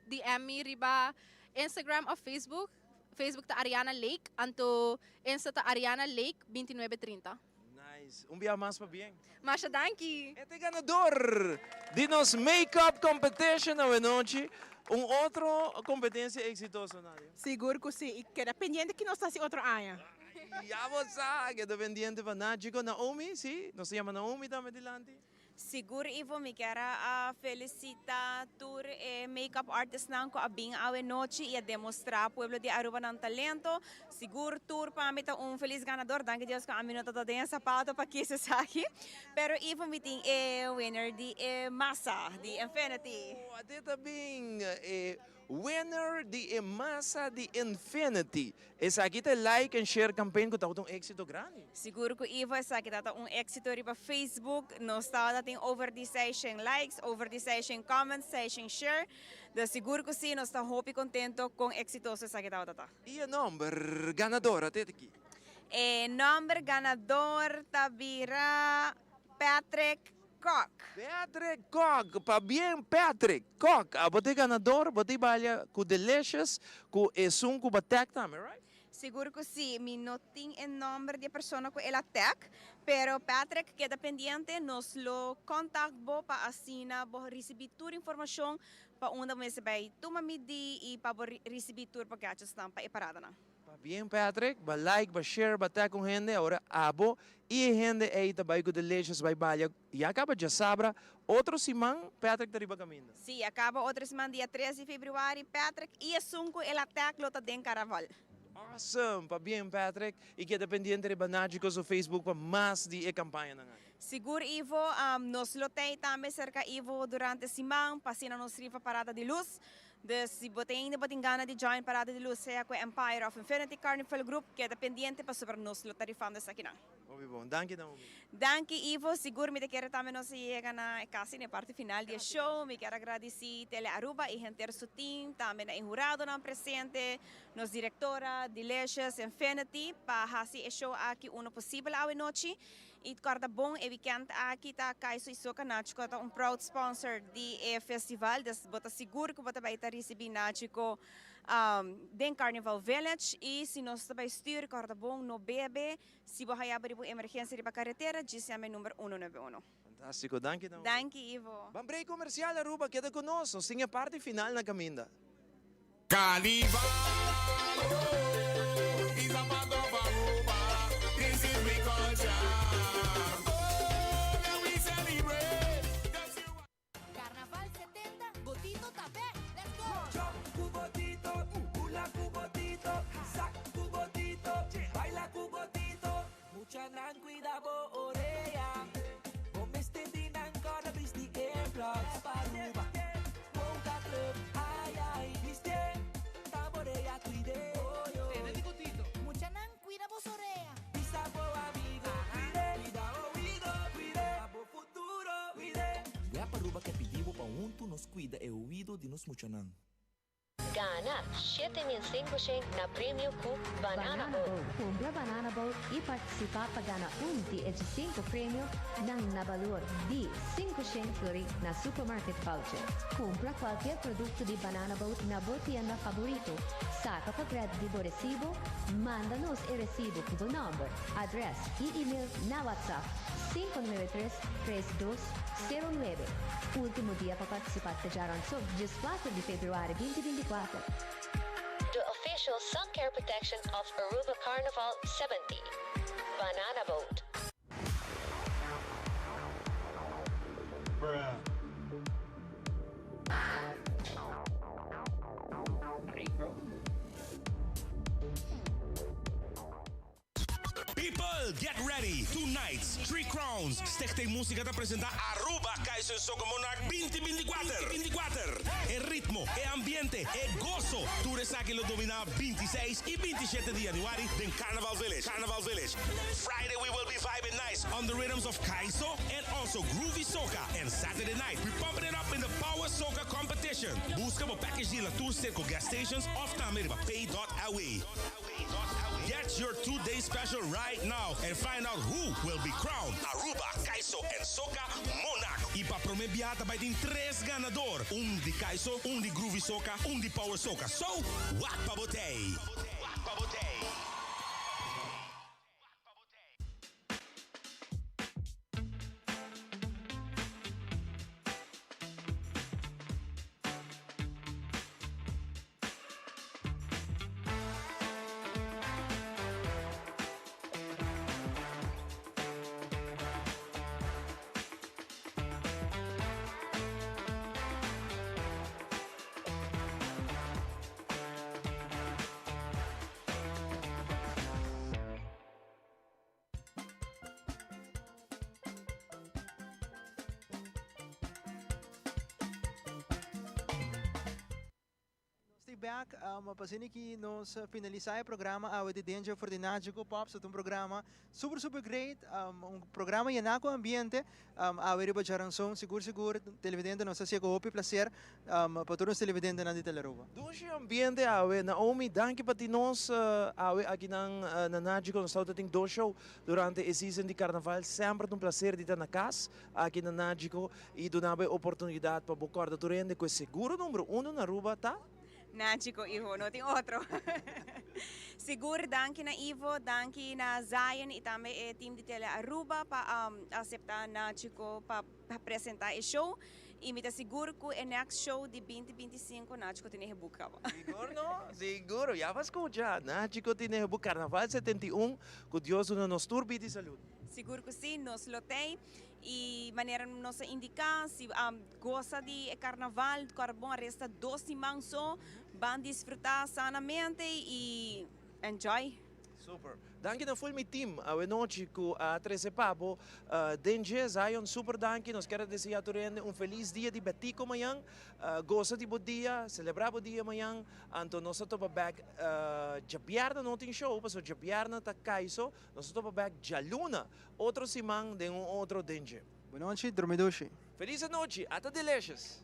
DM mi riba Instagram of Facebook. Facebook ta Ariana Lake anto Insta ta Ariana Lake 29 30. Nice. Un bia mas pabien. Masha danki. E ta e ganador di nos Make-up Competition awenochi. Un otro competencia exitoso, Nadia. Sigur cu si. Y keda pendiente ki nos ta haci otro aña. Ya bo sa, keda pendiente pa Nachico. Naomi, si? Nos ta yama Naomi tambe dilanti. Sigur Ivo, mi kier a felicita tur e make up artistnan cu a bin awe nochi y a demostra pueblo di Aruba nan talento. Sigur tur pa mi ta un feliz ganador, danki Dios cu ami no ta den e zapato pa kies esaki. Pero Ivo mi tin e winner di e masa di Infinity. Oh, ate ta bin e Winner di e masa di Infinity. Esaki ta e like and share campaign cu tabata un exito grandi. Sigur cu Ivo esaki tabata un exito riba Facebook. Nos tabata tin over di seishen likes, over di seishen comments, seishen share. Dus sigur cu si, nos ta hopi contento con exitoso esaki tabata ta. Y e nomber ganador a tete ki? E nomber ganador ta bira Patrick Kok. Patrick Kok, pabien Patrick Kok, abo ta e ganador, bo ta e balia cu Delicious cu esun cu ba tag tambe, right? Sigur cu si, mi no tin e nomber di e persona cu el a tag, pero Patrick keda pendiente, nos lo contact bo pa asina bo ricibi tur informacion pa unda bo mester bay tuma midi y pa bo ricibi tur bo gadgetsnan pa e paradanan. Pabien Patrick, ba like, ba share, ba tag un hende, awor abo y e hende ey ta bay cu Delicious bay balia, ya caba djasabra, otro siman Patrick ta riba caminda. Si, a caba otro siman dia tres di februari, Patrick y esun cu el a tag lo ta den Caraval. Awesome! Pabien Patrick, y keda pendiente riba Nagico su Facebook pa mas di e campañanan aki. Sigur Ivo, nos lo tey tambe cerca Ivo durante siman pa asina nos rifa Parada di Luz. Dus si bo ta ainda bo tin gana di join Parada di Luz sea ku Empire of Infinity Carnival Group keda pendiente pasobra nos lo ta rifando esakinan. Hopi bon. Danki Naomi. Danki Ivo, sigur mi ta kere tambe nos a yega na casi na e parti final di e show. Mi kier a gradici Tele Aruba y henter su team, tambe na e huradonan presente, nos directora Delicious Infinity pa haci e show aki uno posibel awe nochi. Y corda bon e weekend aki ta Kaiso y Soca Nachico ta un proud sponsor di e festival, dus bo ta sigur cu bo ta bay ta ricibi Nachico den Carnival Village y si nos ta bay stuur corda bon no bebe, si bo haya bo riba un emergencia riba carretera djis yama e number uno nuebe uno. Fantastico, danki Naomi. Danki Ivo. Ban break comercial Aruba, keda cu nos, nos tin e parti final na caminda. Carnival oh is a part of Aruba this is we culture oh and we celebrate. Carnaval 70, Botito ta bek! Let's go! Jump cu Botito, hula cu Botito, sak cu Botito, baila cu Botito. Muchanan cuida bo orea, bo mester di nan corda bisti earplugs pa Aruba. Boca Club, ay ay, bisti, tamborea cuide. nos muchanan. Gana 7500 na premio cu Banana Boat. Cumpra Banana Boat y participa pa gana un di e cinco premio nan na balor di 500 florin na supermarket voucher. Cumpra cualkier producto di Banana Boat na bo tienda favorito. Saca portret di bo recibo, manda nos e recibo cu bo nomber, adres y email na WhatsApp 593 3209. Ultimo dia pa participa ta djaranson, 14 di februari 2024. The official sun care protection of Aruba Carnival 70. Banana Boat. People, get ready! Tonight, Three Crowns, Stichting Musica ta presenta Aruba Kaiso en Soca Monarch 2024! 24! E ritmo, e ambiente, e goso! Tur esaki lo domina 26 y 27 di januari den Carnival Village. Carnival Village. Friday we will be vibing nice on the rhythms of Kaiso and also Groovy Soca. And Saturday night, we pumping it up in the Power Soca Competition. Busca bo package deal na tur Circo gas stations of tambe riba pay.aw. Get your 2-day special right now and find out who will be crowned Aruba, Kaiso and Soca Monarch. Y pa prome biaha ta bay tin tres ganador. Un di Kaiso, un di Groovy Soca, un di Power Soca. So, wak pa bo tey! Wak pa bo tey! Nos ta back pa asina ki nos finalisa e programa awe di Danger for di Nagico Pops. Ta un programa super super great, un programa yena cu ambiente. Awe riba djaranson sigur sigur televidente nos ta hacia cu hopi placer pa tur nos televidentenan di Telearuba. Dushi ambiente awe. Naomi, danki pa tin nos awe akinan na Nagico. Nos tabata tin dos show durante e season di carnaval. Semper ta un placer di ta na cas aki na Nagico y duna bo e oportunidad pa bo corda tur hende cu e seguro numero uno na Aruba ta. Nagico, Ivo, no tin otro. Sigur danki na Ivo, danki na Zion y tambe e team di Tele Aruba pa acepta Nagico pa presenta e show. Y mi ta sigur cu e next show di 2025 Nagico tin e boek caba. Sigur no? Sigur, ya bo a scucha. Nagico tin e boek Carnaval 71, cu Dios duna nos tur bida y salud. Sigur cu si, nos lo tey. Y manera nos a indica, si goza di e carnaval, cor bon resta dos siman so, ban disfruta sanamente y enjoy. Super. Danki na full mi team awe nochi cu a trece pa bo den dje. Zion, super danki. Nos kier a desea tur hende un feliz dia di Betico mañan. Goza di bo dia, celebra bo dia mañan. Anto nos ta topa bek djabièrnè no tin show pasobra djabièrnè ta Kaiso. Nos ta topa bek djaluna otro siman den un otro den dje. Bonochi, drumi dushi. Feliz anochi, ata delicious.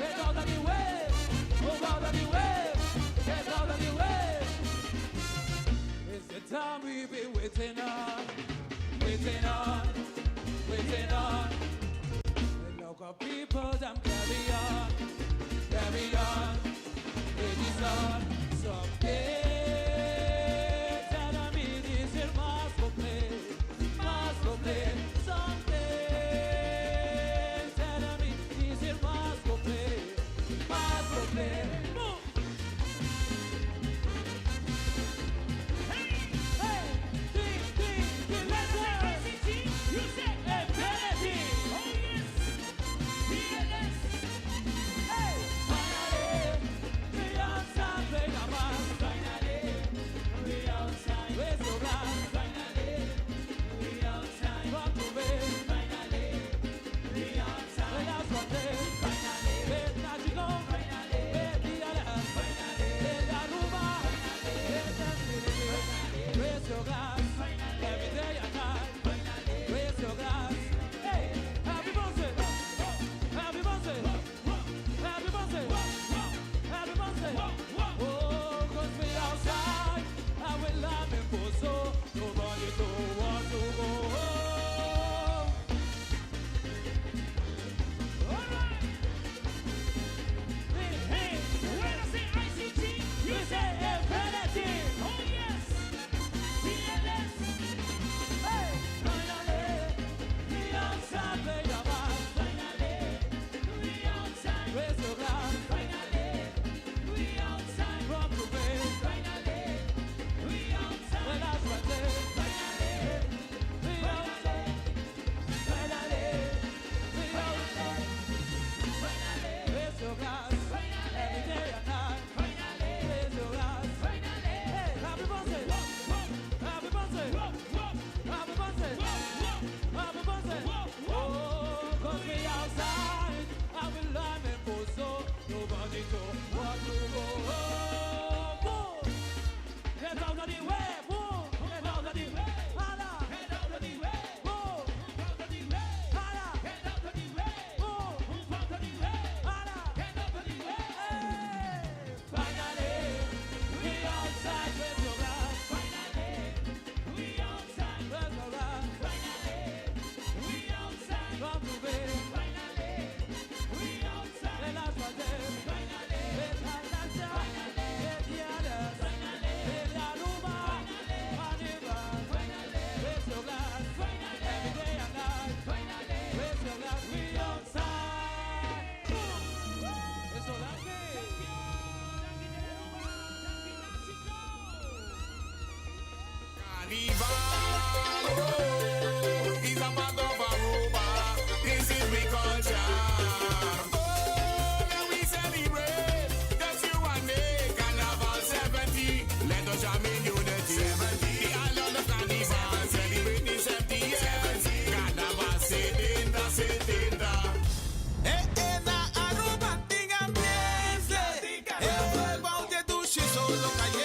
Get out of the way. Move out of the way. Get out of the way. It's the time we've been waiting on, waiting on, waiting on. The local people, them carry on, carry on. It is on. Someday, tell me this is must go play, must go play. Someday, tell me this is must go play, must go play. Move. Hey, hey, three, three, three, let's go. You say infinity. Oh yes, BLS. Hey, finally, we outside play the mass. Finally, we outside. Raise your glass. Finally, we outside. Rock the way. Finally, we outside. The last one day. Finally, with Nachico. Finally, with BLS. Finally, with Aruba. Finally, with Infinity. Raise your glass. Every day and night. Raise your glass. Hey, happy birthday. Happy birthday. Happy birthday. Happy birthday. Oh, 'cause we outside. I will love him for so. Nobody to want to go home. All right. Hey, hey, when I say ICG, you say infinity. Oh yes, BLS. Hey, finally, we outside play the mass. Finally, we outside. Raise your glass. Finally, we outside. Rock the way. Finally, we outside. The last one day. Finally, we outside. Finally, we outside. Finally, raise your glass. Finally, every day and night. Finally, raise your glass. Finally, hey, happy birthday. Happy birthday. Happy birthday. Happy birthday. Oh, 'cause we outside. I will love it for so nobody to want to go home. Boom. Get out of the way. Boom. Get out of the way. Holla. Get out of the way. Boom. Out of the way. Holla. Get out of the way. Boom. Out of the way. Holla. Get out of the way. Hey. Finally, we outside with your glass. Finally, we outside with your glass. Finally, we outside. Come to bed. Finally, we outside. The last one day. Finally, with Atlanta. Finally, with the others. Finally, with Aruba. Finally, Carnival. Finally, with your glass. Finally, every day and night. Finally, with your glass. We outside. Boom. Eso, danki. Thank you. Danki, Aruba. Danki, Mexico. Carnival, oh, is a part of Aruba. This is we culture. Oh, and we celebrate. That's you and me. Carnival 70. Let us jam in unity. 70. The island of Carnival. Celebrating 70 years. Carnival 70, 70. Eh, eh, na Aruba tin ambiente. Eh, bou di dushi solo cayente.